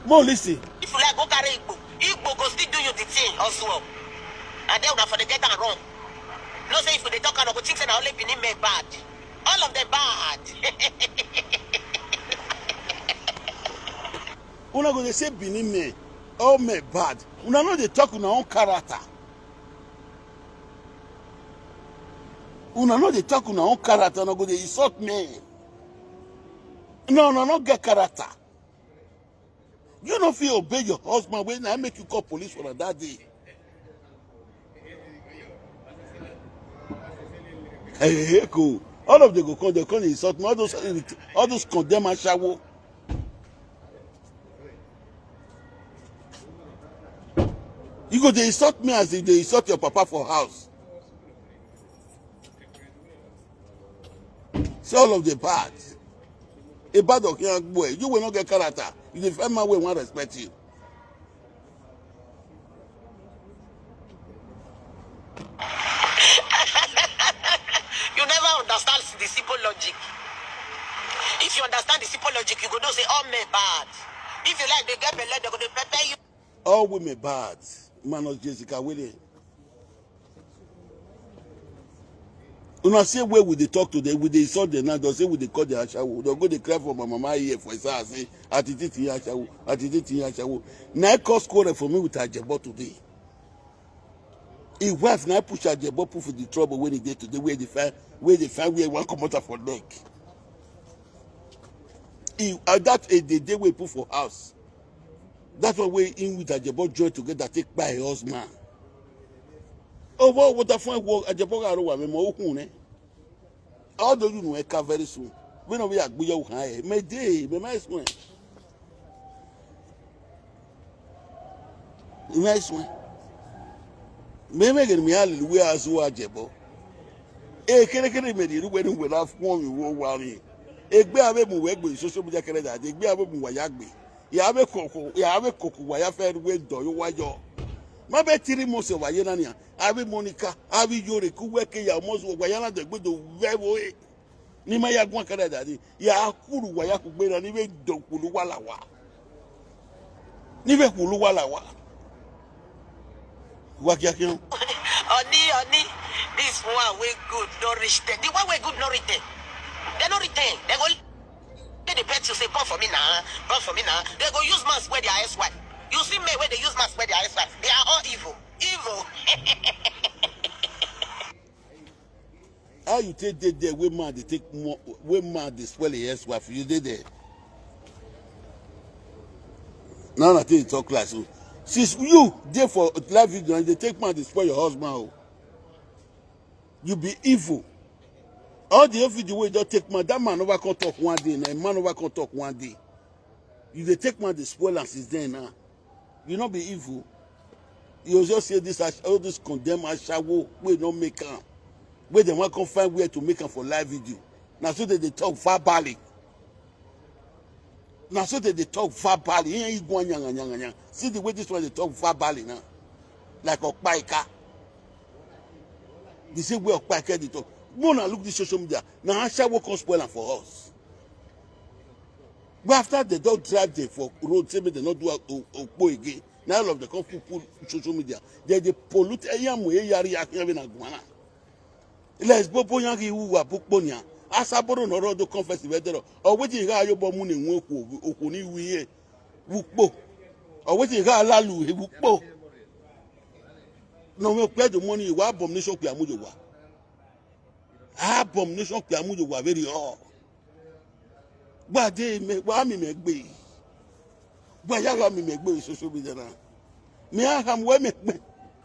Mo listen. If you like, go carry Igbo. Igbo go still do you the thing also. And then una for the get and run. No say if you dey talk, I go think say na only Benin men bad. All of them bad. Una go dey say Benin men, all men bad. Una no dey talk una own character. Una no dey talk una own character, una go dey insult men. No, una no get character. You no fit obey your husband wey na make you call police for that day. Hey, hey, hey, cool. All of them go come, they come insult me. All those, all those condemn ashawo. You go dey insult me as if they insult your papa for house. Say all of the bad. A bad Okian boy. You will not get character. You dey find man wey wan respect you. You never understand the simple logic. If you understand the simple logic, you go know say all men bad. If you like, they get belle, they go dey pepper you. All women bad. Minus Jessica William. Una see where we dey talk today, we dey insult them now, they say we dey call the ashawo. They go dey cry for my mama ear for Isa say, "Atiti ti ashawo, atiti ti ashawo." Na e cause quarrel for me with Ajebo today. His wife na push Ajebo put for the trouble when he dey today, where they find, where they find where one comot for neck. He, uh, that a the day we put for house. That's why we in with Ajebo join together, take by husband. Oh, what, what the fun work? Ajebo got over me, more who, eh? Although you know, I can very soon. We know we are good, you high. Me day, me my soon. Nice one. Me me gani mi hallelujah azu Ajebo. E kere kere me di ruwe ni we na fun mi wo wa ni. Egbe abe mu we gbe social media kere da. Egbe abe mu wa ya gbe. Ya abe koko, ya abe koko wa ya fe ruwe do yo wa yo. Ma be tiri mo se wa ye na ni a. Abi Monica, abi Yore ku we ke ya mo so wa ya na de gbe do we wo e. Ni ma ya gun kere da ni. Ya kuru wa ya ku gbe na ni we do kulu wa la wa. Ni we kulu wa la wa. Wa kia kia. Oni, oni, this one wey good no reach them. The one wey good no reach them. They no reach them. They go, they dey bet you say, "Come for me now, come for me now." They go use man spoil their ex-wife. You see men wey dey use man spoil their ex-wife. They are all evil. Evil. How you take dey there wey man dey take more, wey man dey spoil him ex-wife? You dey there. Now I take talk like so. Since you dey for live video and dey take man dey spoil your husband o. You be evil. All the video wey you don take man, that man never come talk one day. Na man never come talk one day. You dey take man dey spoil am since then now. You no be evil. You just say this ash-, all this condemn ashawo wey no make am. Wey dem wan come find where to make am for live video. Na so they dey talk verbally. Na so they dey talk verbally. Ihe igwe nyanga nyanga nyanga. See the way this one dey talk verbally now. Like Okpaika. The same way Okpaika dey talk. More na look this social media. Na ashawo come spoil am for us. But after they don drive them for road, say make they no do o-, o-, okpo again. Now all of them come put, put social media. They dey pollute eyamu eyari ahiabe na guana. Let's bobo yangi uwa bukponya. Asaboro nọrọ ọdụ conference wee dọrọ. Ọ wetin ga ayo bo mu na enwe okwu, okwu ni wiye. Wukpo. Ọ wetin ga alalu he wukpo. No me pay the money, wa abomination pe amujo wa. Abomination pe amujo wa very all. Gba de me, wa mi me gbe. Gba ya ga mi me gbe social media na. Me a ham we me gbe.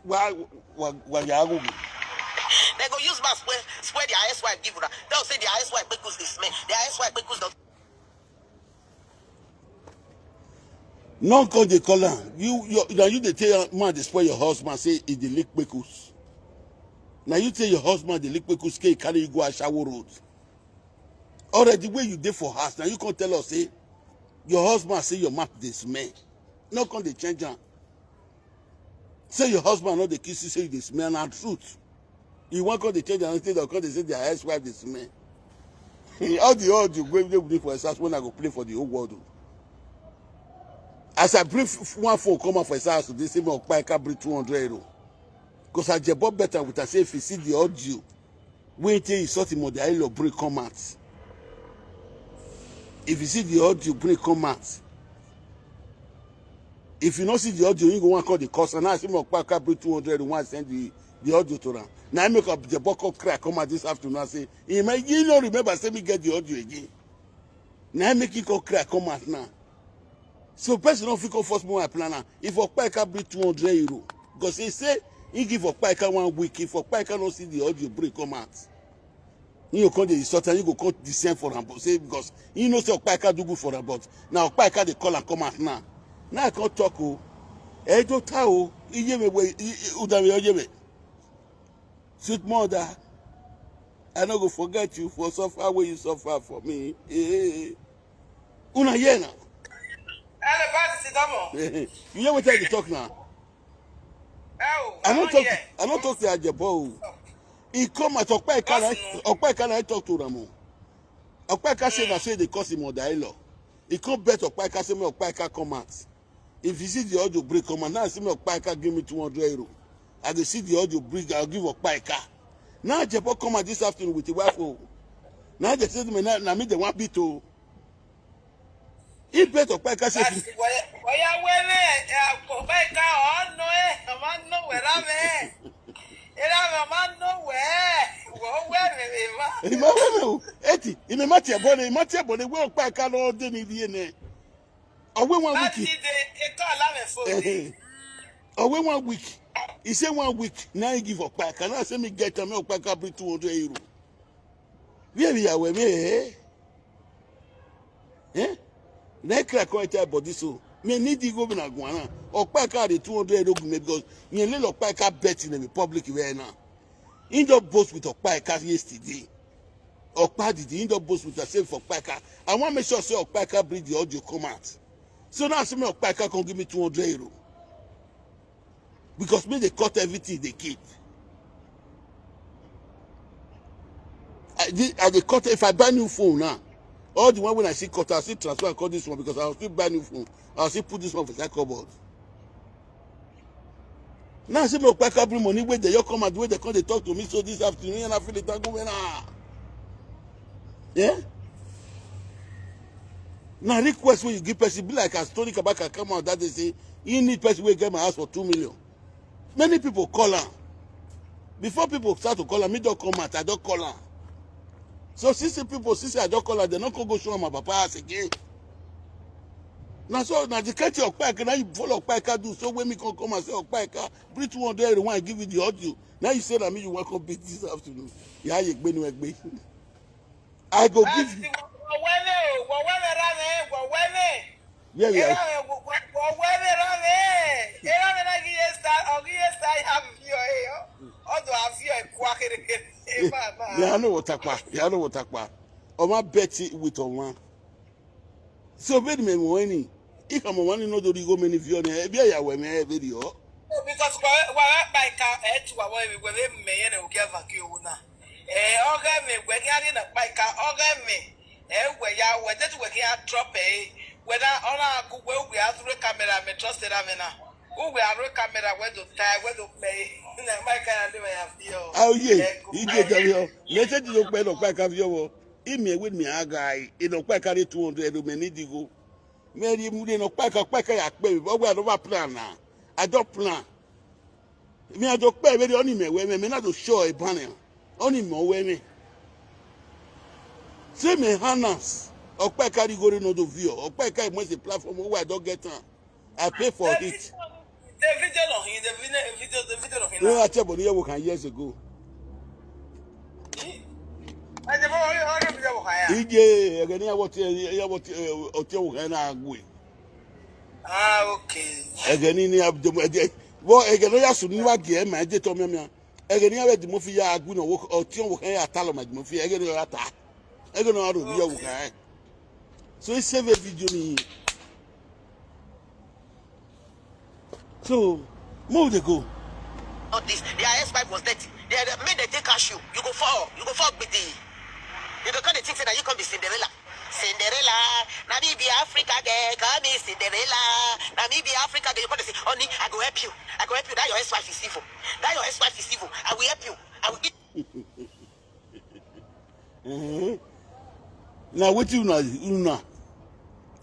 Wa, wa, wa ya go. They go use mouth spoil, spoil their ex-wife give una. They'll say their ex-wife make us this man. Their ex-wife make us not. No come dey call am. You, you, na you dey tell man dey spoil your husband, say he dey lick kpekus. Na you tell your husband dey lick kpekus, say he carry you go Ashawo road. Already wey you dey for house, na you come tell us say your husband say your mouth dey smell. No come dey change am. Say your husband no dey kiss you, say you dey smell, na truth. You wan come dey change am, instead of come dey say their ex-wife dey smell. All the audio wey dey with me for his house when I go play for the whole world o. As I bring f-, f-, one phone come out for his house today, say me Okpaika bring two hundred euro. 'Cause I jebo better with am, say if you see the audio, wait till you sort him, the I love bring come out. If you see the audio, bring come out. If you no see the audio, you go wan call the customer. Now I say me Okpaika bring two hundred, you wan send the, the audio to am. Now I make up the boko cry come out this afternoon and say, he may, you no remember, say me get the audio again. Now I make you call cry come out now. So person no fit come force me my plan now. If Okpaika bring two hundred euro, 'cause he say he give Okpaika one week. If Okpaika no see the audio, bring come out. You go come dey insult am, you go come descend for am, but say because you know say Okpaika do good for am, but now Okpaika dey call am come out now. Now I come talk o. Edo ta o, iye me we, i-, i-, uda me oye me. Sweet mother, I no go forget you for suffer wey you suffer for me. Eh. Una hear now. Hello, Pastor Sidamo. You hear wetin I dey talk now? Oh, I no talk. I no talk to Ajebo o. He come at Okpaika. Okpaika na talk to am o. Okpaika say na say they cause him mother-in-law. He come bet Okpaika say me Okpaika come out. If you see the audio break come out, now I say me Okpaika give me two hundred euro. I dey see the audio break, I'll give Okpaika. Now Ajebo come out this afternoon with the wife o. Now they say me na, na me they want beat o. He bet Okpaika say. Oya wele, Okpaika, oh no, eh, man no wera me. Era me man no we. Wo we me me ma. He ma we me o. Eti, he me mati abone, he mati abone we Okpaika no de ni die ne. Owe one week. Mati de, e call am for. Owe one week. He say one week. Now he give Okpaika. Now say me get am, Okpaika bring two hundred euro. Where we are, where we, eh? Eh? Na cry come enter body so. Me need to go be na guana. Okpaika the two hundred euro me because me le Okpaika bet in the public way now. He just boast with Okpaika yesterday. Okpa did, he just boast with herself for Okpaika. I want make sure say Okpaika bring the audio come out. So now say me Okpaika come give me two hundred euro. Because me they cut everything they keep. I dey, I dey cut, if I buy new phone now, all the one when I see cut, I see transfer and cut this one because I'll still buy new phone. I'll still put this one for that cupboard. Now I say me Okpaika bring money wey they you come out, wey they come they talk to me so this afternoon and I feel it go when ah. Yeah? Now request when you give person be like as Tony Kabaka come out that day say he need person wey get my house for two million. Many people call am. Before people start to call am, me don come out, I don call am. So since the people, since I don call am, they no come go show am my papa house again. Na so, na the kind thing Okpaika, na you follow Okpaika do. So when me come, come and say, "Okpaika, bring two hundred, I give you the audio." Now you say na me you wan come beat this afternoon. Yeah, you gbenu egbe. I go give you. Wawele o, wawele rame, wawele. Yeah, yeah. Era me, wawele rame. Era me na giye sta, ogiye sta ya vio e yo. Odo avio e kwa kere kere. Eh, ma, ma. Yeah, I know what akpa. Yeah, I know what akpa. Oma Betty with Oma. So bed me mo any. If I'm one no do go many vio ne. Ebi ya we me ebi yo. Because wa, wa, wa, baika, eh, tu wa, wa, we, we, me, yene, uke, vaki, una. Eh, oge me, we, ke, ari, na, baika, oge me. Eh, we, ya, we, that, we, ke, a, drop, eh. We, na, ona, ku, we, we, a, through camera, me, trust, eh, me, na. U, we, a, through camera, we, do, tie, we, do, play. Na, baika, ya, de, ya, fio. Oh, yeah. Eh, ku, you get, eh, you. Let's say, you, we, no, baika, vio, wo. Imi ewe mi aga, e no kpa carry two hundred o, me ni digo. Me ri mu de no kpa ka, kpa ka ya pe, but we no plan na. I don't plan. Me I don't pay very only me we me, me na do show e ban. Only me we me. Say me hanas. Okpa carry go no do view. Okpa carry mo se platform we I don't get am. I pay for it. The video no, the video, the video, the video no. No, I tell you, you can years ago. I the boy, I don't know what I am. Ije, egeni ya what ya what ote wo kan na agwe. Ah, okay. Egeni ni abdom ege. Wo egeni ya su ni wa ge ma je to mi mi. Egeni ya we di mo fi ya agwe no wo ote wo kan ya ta lo ma di mo fi egeni ya ta. Egeni ya ro bi ya wo kan. So he save a video ni. So, mo dey go. Not this. Their ex-wife was dirty. They, they made they take cash you. You go fall. You go fall with the. You go come and think say that you come be Cinderella. Cinderella, na me be Africa girl, call me Cinderella. Na me be Africa girl. You come to say, honey, I go help you. I go help you. That your ex-wife is evil. That your ex-wife is evil. I will help you. I will eat. Uh-huh. Now wetin una una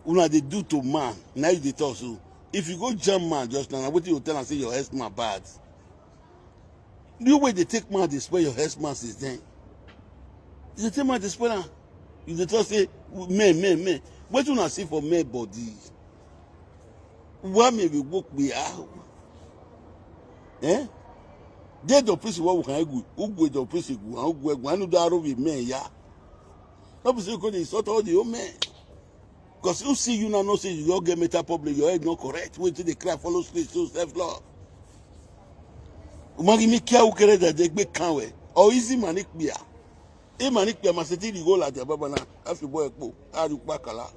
una dey do to man? Now you dey talk so. If you go jam man just now, na wetin you tell am say your ex man bad? You wey dey take man dey spoil your ex man since then. You dey take man dey spoil am. You dey talk say men men men. Wetin una see for men body? Wa me be work be ah. Eh? Dey the prison wa kan egu. Ugwe the prison gu. Ugwe gu. Anu da ro be men ya. No be say go dey sort all the old men. Because you see you now no say you don't get mental problem, your head not correct. Wait till they cry follow street so self love. Umagi mi kia ukere da de gbe kan we. O easy manik bia. E manik bia ma se ti di go la de baba na. Afi boy po. A du pa kala.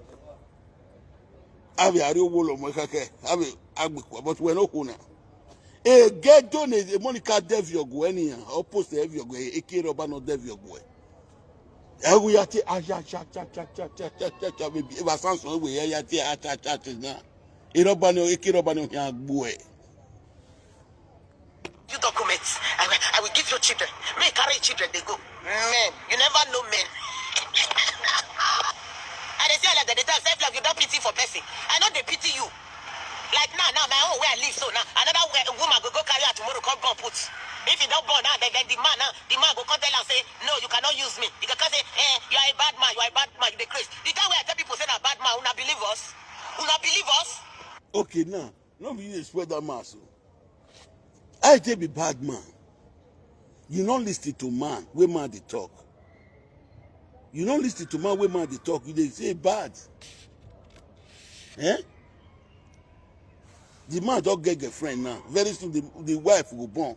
Abi ari owo lo mo kake. Abi agbe ko but we no ko na. E get don e Monica Deviogo anyhow. O post Deviogo e ke roba no Deviogo. Ewu ya ti a cha cha cha cha cha cha cha cha cha baby. Eva Samson we ya ya ti a cha cha cha na. Iroba ni o, eke iroba ni o ya gbo e. You documents. I, will- I will give you children. Me carry children, they go. Men. You never know men. And they say like that, they tell self like you don't pity for person. I know they pity you. Like now, now my own where I live so now. Another wo- woman go go carry her tomorrow, come come put. If you don't born now, then, then the man now, the man go come tell and say, no, you cannot use me. You can say, eh, you are a bad man, you are a bad man, you dey craze. The time where I tell people say na bad man, una believe us? Una believe us? Okay now, no be you dey spoil that man so. I take be bad man. You no listen to man wey man dey talk. You no listen to man wey man dey talk. You dey say bad. Eh? The man don get girlfriend now. Very soon the, the wife go born.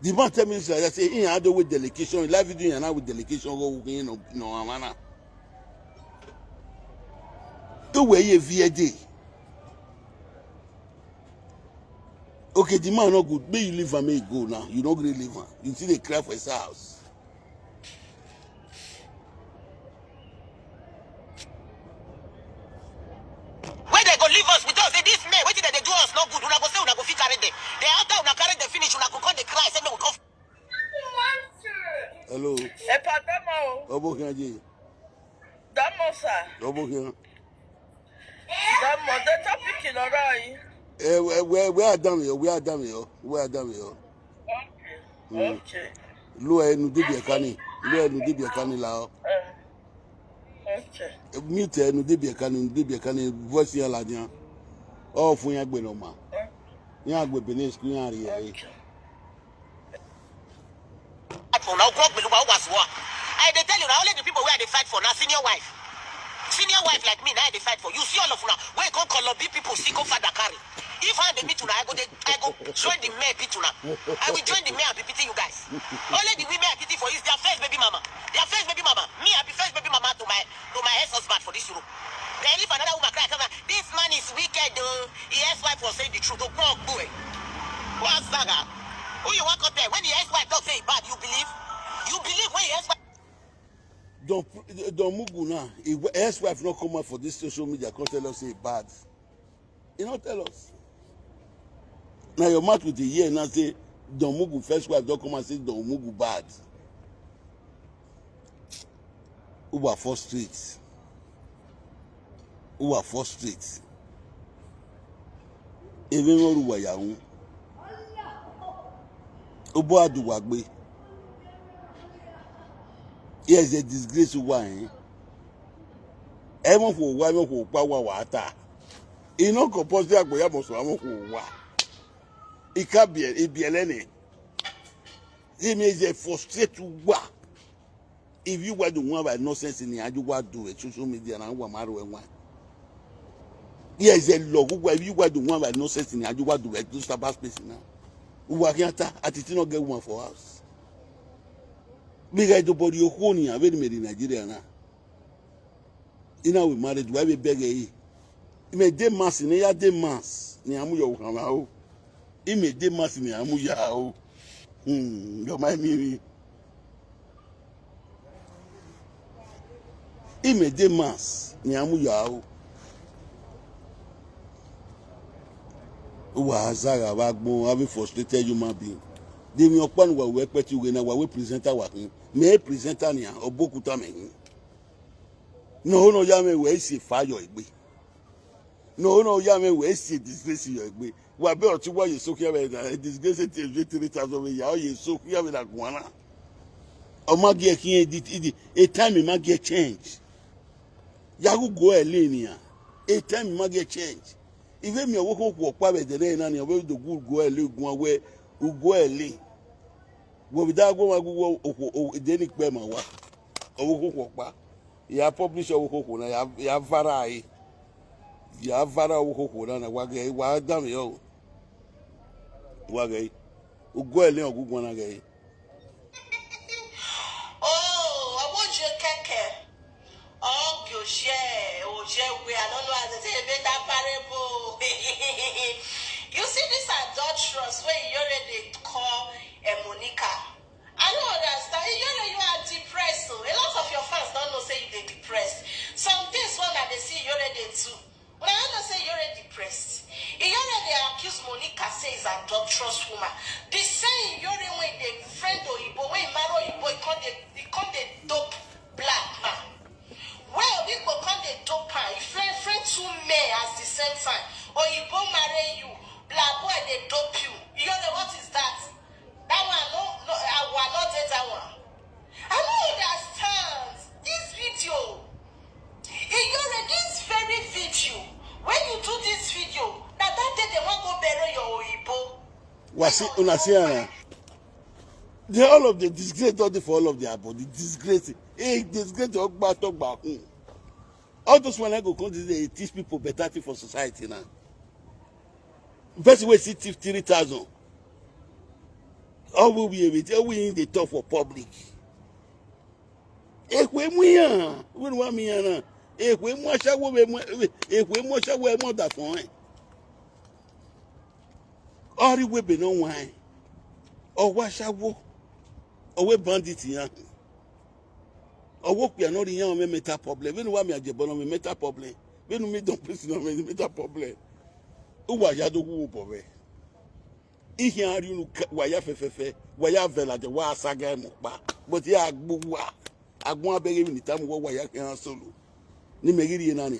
The man tell me this like that, say he had with delegation, live video and with delegation go work in no no amana. The way you V A D. Okay, the man not good. May you leave am, may you go now. You no gree leave am. You see they cry for his house. Where they go leave us with us? Say this man, wetin they, they do us not good. Una go say una go fit carry them. They after una carry them finish, una go come dey cry. Say no, we come. Hello. Ẹ pàdánù o. Obokian J. Dàmọ́ sà. Obokian. Dàmọ́ the topic lọ́rọ̀ yìí. Eh, where where where Adam yo? Where Adam yo? Where Adam yo? Okay. Lo enu de bi ekani. Lo enu de bi ekani la o. Okay. Mute enu de bi ekani, de bi ekani voice ya la jan. O fun ya gbe no ma. Ya gbe Benin school ya ri e. Fight for now, God will was what. I dey tell you now, only the people where they fight for now, senior wife. Senior wife like me, now they fight for. You see all of now, where go Colombia people, see go father carry. If I dey meet una, I go dey, I go join the men beat una. I will join the men and be beating you guys. Only the women I pity for is their first baby mama. Their first baby mama. Me, I be first baby mama to my to my ex-husband for this room. Then if another woman cry, tell her, this man is wicked though. His ex-wife was saying the truth. Don't go go eh. What's that? Who you want to tell? When the ex-wife don't say it bad, you believe? You believe when the ex-wife Don Don Mugu now, his ex-wife not come out for this social media, come tell us say bad. He not tell us. Now your mouth with the ear now say Don Mugu first wife don't come and say Don Mugu bad. Uwa frustrate. Uwa frustrate. Even when Uwa yahu. Ubo aduwagbe. Yes, a disgrace Uwa, eh? Even for Uwa, even for Uwa, Uwa, Uwa, ata. E no compulsory agbo ya must, even for Uwa. E can't be, e be any. He means a frustrate Uwa. If you were the one by nonsense in the, you were do it, social media, and Uwa maru and one. Yes, a log. If you were the one by nonsense in the, you were do it, do Sabbath space now. Uwa kiata, ati ti no get one for house. Because the body of Kony, I very made in Nigeria now. You know, we married, why we beg, eh? Ime de mas, ne ya de mas, ne amu yo kama o. Ime de mas, ne amu ya o. Hmm, yo, my mimi. Ime de mas, ne amu ya o. Uwa azaga wa gbon, having frustrated human being. De mi okpan wa we peti we na wa we presenter wa hin. Me presenter ni a, obokuta me hin. No, no, ya me we si fa yo egbe. No, no, ya me we si disgrace yo egbe. Wa be oti wa ye so kia we na, disgrace ti eju three thousand we ya, ye so kia we na guana. O ma get kin edit, edit. A time ma get change. Ya go go ele ni a. A time ma get change. Ive mi owo ko ko pa be de na ni, we do good go ele gun we, u go ele. Wo bi da go ma go wo o, o, de ni pe ma wa. Owo ko ko pa. Ya publish owo ko ko na, ya, ya vara e. Ya vara owo ko ko na, na wa ge, wa da mi o. Wa ge. U go ele o gu gwana ge. Oh, I want you keke. Oh, Goshe, Oje, we, I don't know as they say, better parable. You see this adulterous way you already call, eh, Monica. I don't understand. You know you are depressed, so a lot of your fans don't know say you dey depressed. Some things when I dey see you already too. Una no know say you already depressed. You already accuse Monica say is an adulterous woman. The same you already when they friend Oyibo, when marry Oyibo, he come dey, he come dey dope black man. Well, Oyibo come dey dope am. He friend, friend two men at the same time. Oyibo marry you, black boy dey dope you. You know what is that? That one, no, no, I will not take that one. I don't understand this video. Iyore, this very video, when you do this video, na that day they wan go bury your Oyibo. Wasi, una see am. They all of the disgrace, not for all of their body. Disgrace. Eh, disgrace, talk back, talk back. Hmm. All those one I go come this day, teach people better thing for society now. Person wey see thief three thousand. All we be with, all we in the talk for public. Ekwe mu ya, we wa mi ya na. Ekwe mu ashawo we mu, ekwe mu ashawo e mu da fun e. Ori we be no wine. O wa ashawo. O we bandit ya. O wo pe anori ya o me mental problem. We no wa mi aje bono me mental problem. We no me don prison o me mental problem. U wa ya do wu bo we. Ihe ari unu ka-, wa ya fefefe, wa ya vela je, wa saga mo pa. But ya agbu wa. Agbon abere mi ni tamu wa, wa ya kan solo. Ni me giri na ni.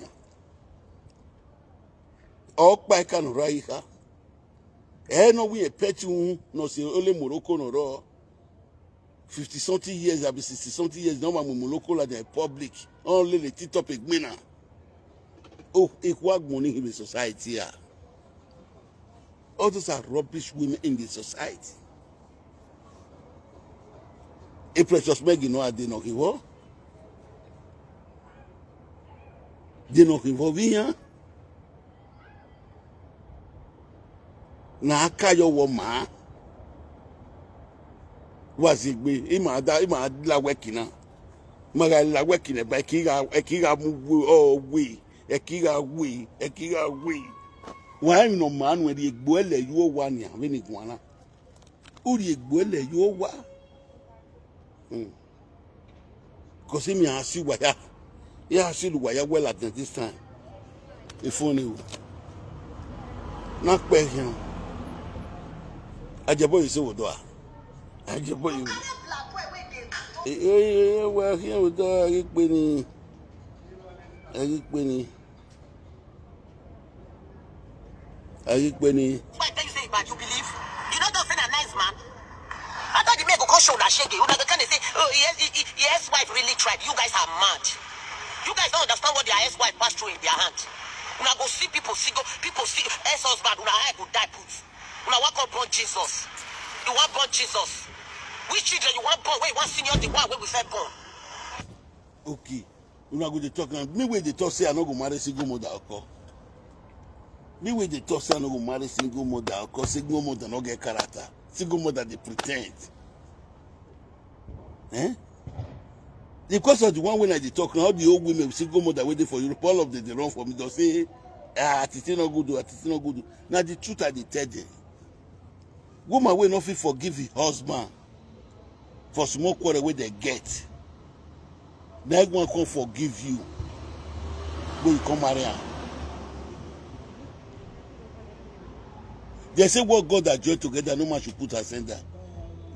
O pa e ka no ra iha. E no wi e peti un, no se ole Morocco no ro. Fifty something years, abi sixty something years, no ma mo Morocco la the public. Only the TikTok e gbina. Oh, e kwa gbon ni in the society ya. All those are rubbish women in the society. A Precious Maggie no ade no hiwo. They no hiwo vi ya. Na aka yo wo ma. Wazigbe, ima da, ima la wekina. Ma ga la wekina, ba e ki ga, e ki ga mu we, o we, e ki ga we, e ki ga we. Wa mi no ma nu e di egbo ele yo wa ni, a we ni gwana. U di egbo ele yo wa. Hmm. Because mi a si wa ya. Ya si lu wa ya well at this time. If only. Na pe yan. Ajebo yi se wo do a. Ajebo yi. Another black boy wey dey Ee, ee, ee, wa, here we go. Ẹ̀rí pé ni. Ẹ̀rí pé ni. Ẹ̀rí pé ni. Why tell you say he bad? You believe? You no know say na nice man? I thought the man go come show una shege. Una go come dey say, "Oh, he, he, he, his ex-wife really tried." You guys are mad. You guys don't understand what their ex-wife passed through in their hand. Una go see people, see go, people see ex-husband. Una eye go die put. Una wan come born Jesus. You wan born Jesus. Which children you wan born? Wey you wan senior the one wey we first born? Okay. Una go dey talk now. Me wey dey talk say I no go marry single mother, oko. Me wey dey talk say I no go marry single mother, oko. Single mother no get character. Single mother dey pretend. Eh? Because of the one wey I dey talk now, all the old women, single mother wey dey for Europe, all of them dey run for me. They say, "Ah, Titi no good o, Titi no good o." Na the truth I dey tell them. Woman wey no fit forgive her husband for small quarrel wey they get, na him wan come forgive you when you come marry am. They say what God has joined together, no man should put asunder.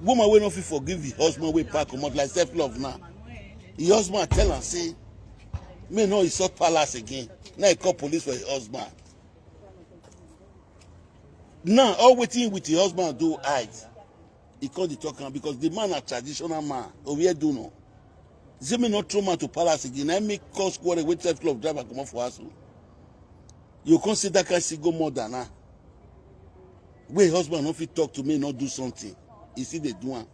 Woman wey no fit forgive her husband wey pack comot like self love now. Her husband tell am say, "Me no insult palace again." Now he call police for her husband. Now all wetin with her husband do hide. He come dey talk am because the man na traditional man. Owe do no. Say me no throw man to palace again. I make cause quarrel wey self love driver comot for house o. You come see that kind single mother now. Wey husband no fit talk to me, no do something. He still dey do am.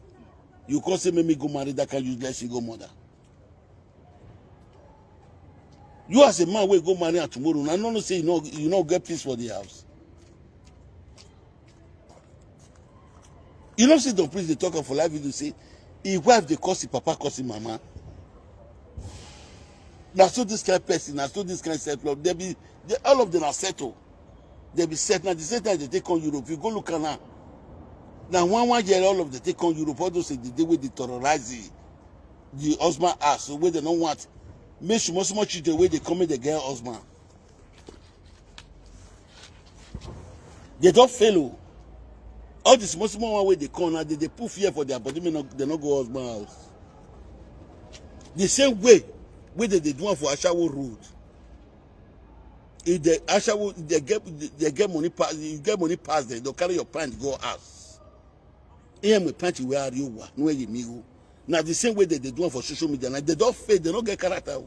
You come say make me go marry that kind useless single mother. You as a man wey go marry am tomorrow, na no know say you no, you no get peace for the house. You know say Don Prince dey talk am for live video say his wife dey curse him papa, curse him mama. Na so this kind person, na so this kind self love. They be, they, all of them are settled. They be set. Na the same time they take on Europe. You go look am now. Na one, one year all of them take on Europe. All those things, the day wey they terrorize the, the husband ass, wey they no want. Make small, small children wey they come, make they get husband. They don fail o. All the small, small one wey they come now, they, they put fear for their body, make no, they no go husband house. The same way wey they, they do am for Ashawo Road. If the Ashawo, they get, they get money pass, you get money pass them, they'll carry your pant go house. Ihe mgbe pant wey are you wa, no wey you. Na the same way that they do am for social media. Now they don fail, they no get character o.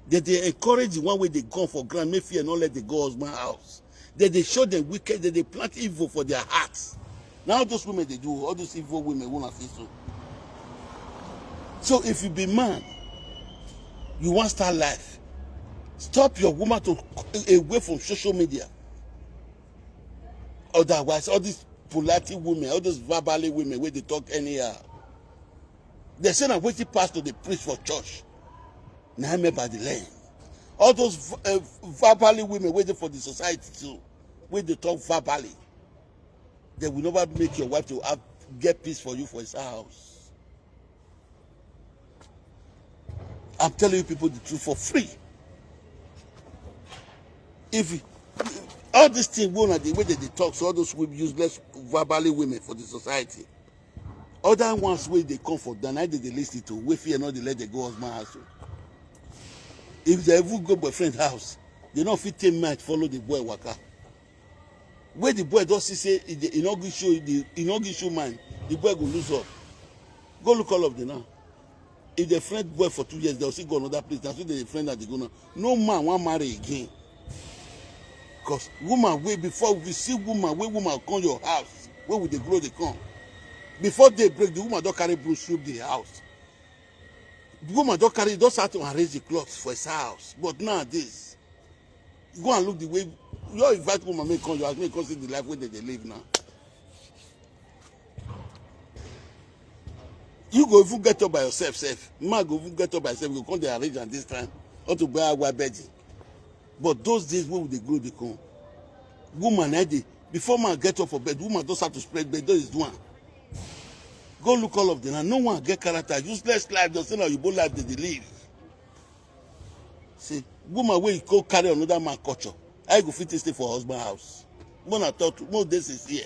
They dey encourage the one wey they gone for ground, make fear no let they go husband house. They dey show them wicked, they dey plant evil for their hearts. Now all those women they do, all those evil women wanna see so. So if you be man, you wan start life, stop your woman to away from social media. Otherwise, all these polite women, all those verbally women wey dey talk anyhow, they say na wetin pastor dey preach for church, na him make I dey learn. All those v-, uh, verbally women wey dey for the society too, wey dey talk verbally, they will never make your wife to have, get peace for you for his house. I'm telling you people the truth for free. If you, all this thing, one of the way that they talk, so all those wi-, useless verbally women for the society, other ones wey they come for, then I dey, they listen to, wey fear not they let they go husband house o. If they even go boyfriend house, they no fit take mind follow the boy waka. Wey the boy don see say e dey, e no give show, e dey, e no give show mind, the boy go lose up. Go look all of them now. If they friend boy for two years, they'll still go another place. That's what they friend that they go now. No man wan marry again. 'Cause woman wey, before we see woman, wey woman come your house, wey we dey grow, they come. Before day break, the woman don carry broom sweep the house. The woman don carry, don start to arrange the cloth for his house. But nowadays, go and look the way you invite woman, make come your house, make come see the life wey they dey live now. You go even get up by yourself, sef. Man go even get up by yourself, go come dey arrange am this time. Or to buy agwa bedding. But those days wey we dey grow, they come. Woman, eh, dey, before man get up for bed, woman don start to spread bed, don is do am. Go look all of them. And no one get character. Useless life, just say na Oyibo life they dey live. See, woman wey go carry another man culture, how you go fit stay for husband house? When I talk to, most days is here.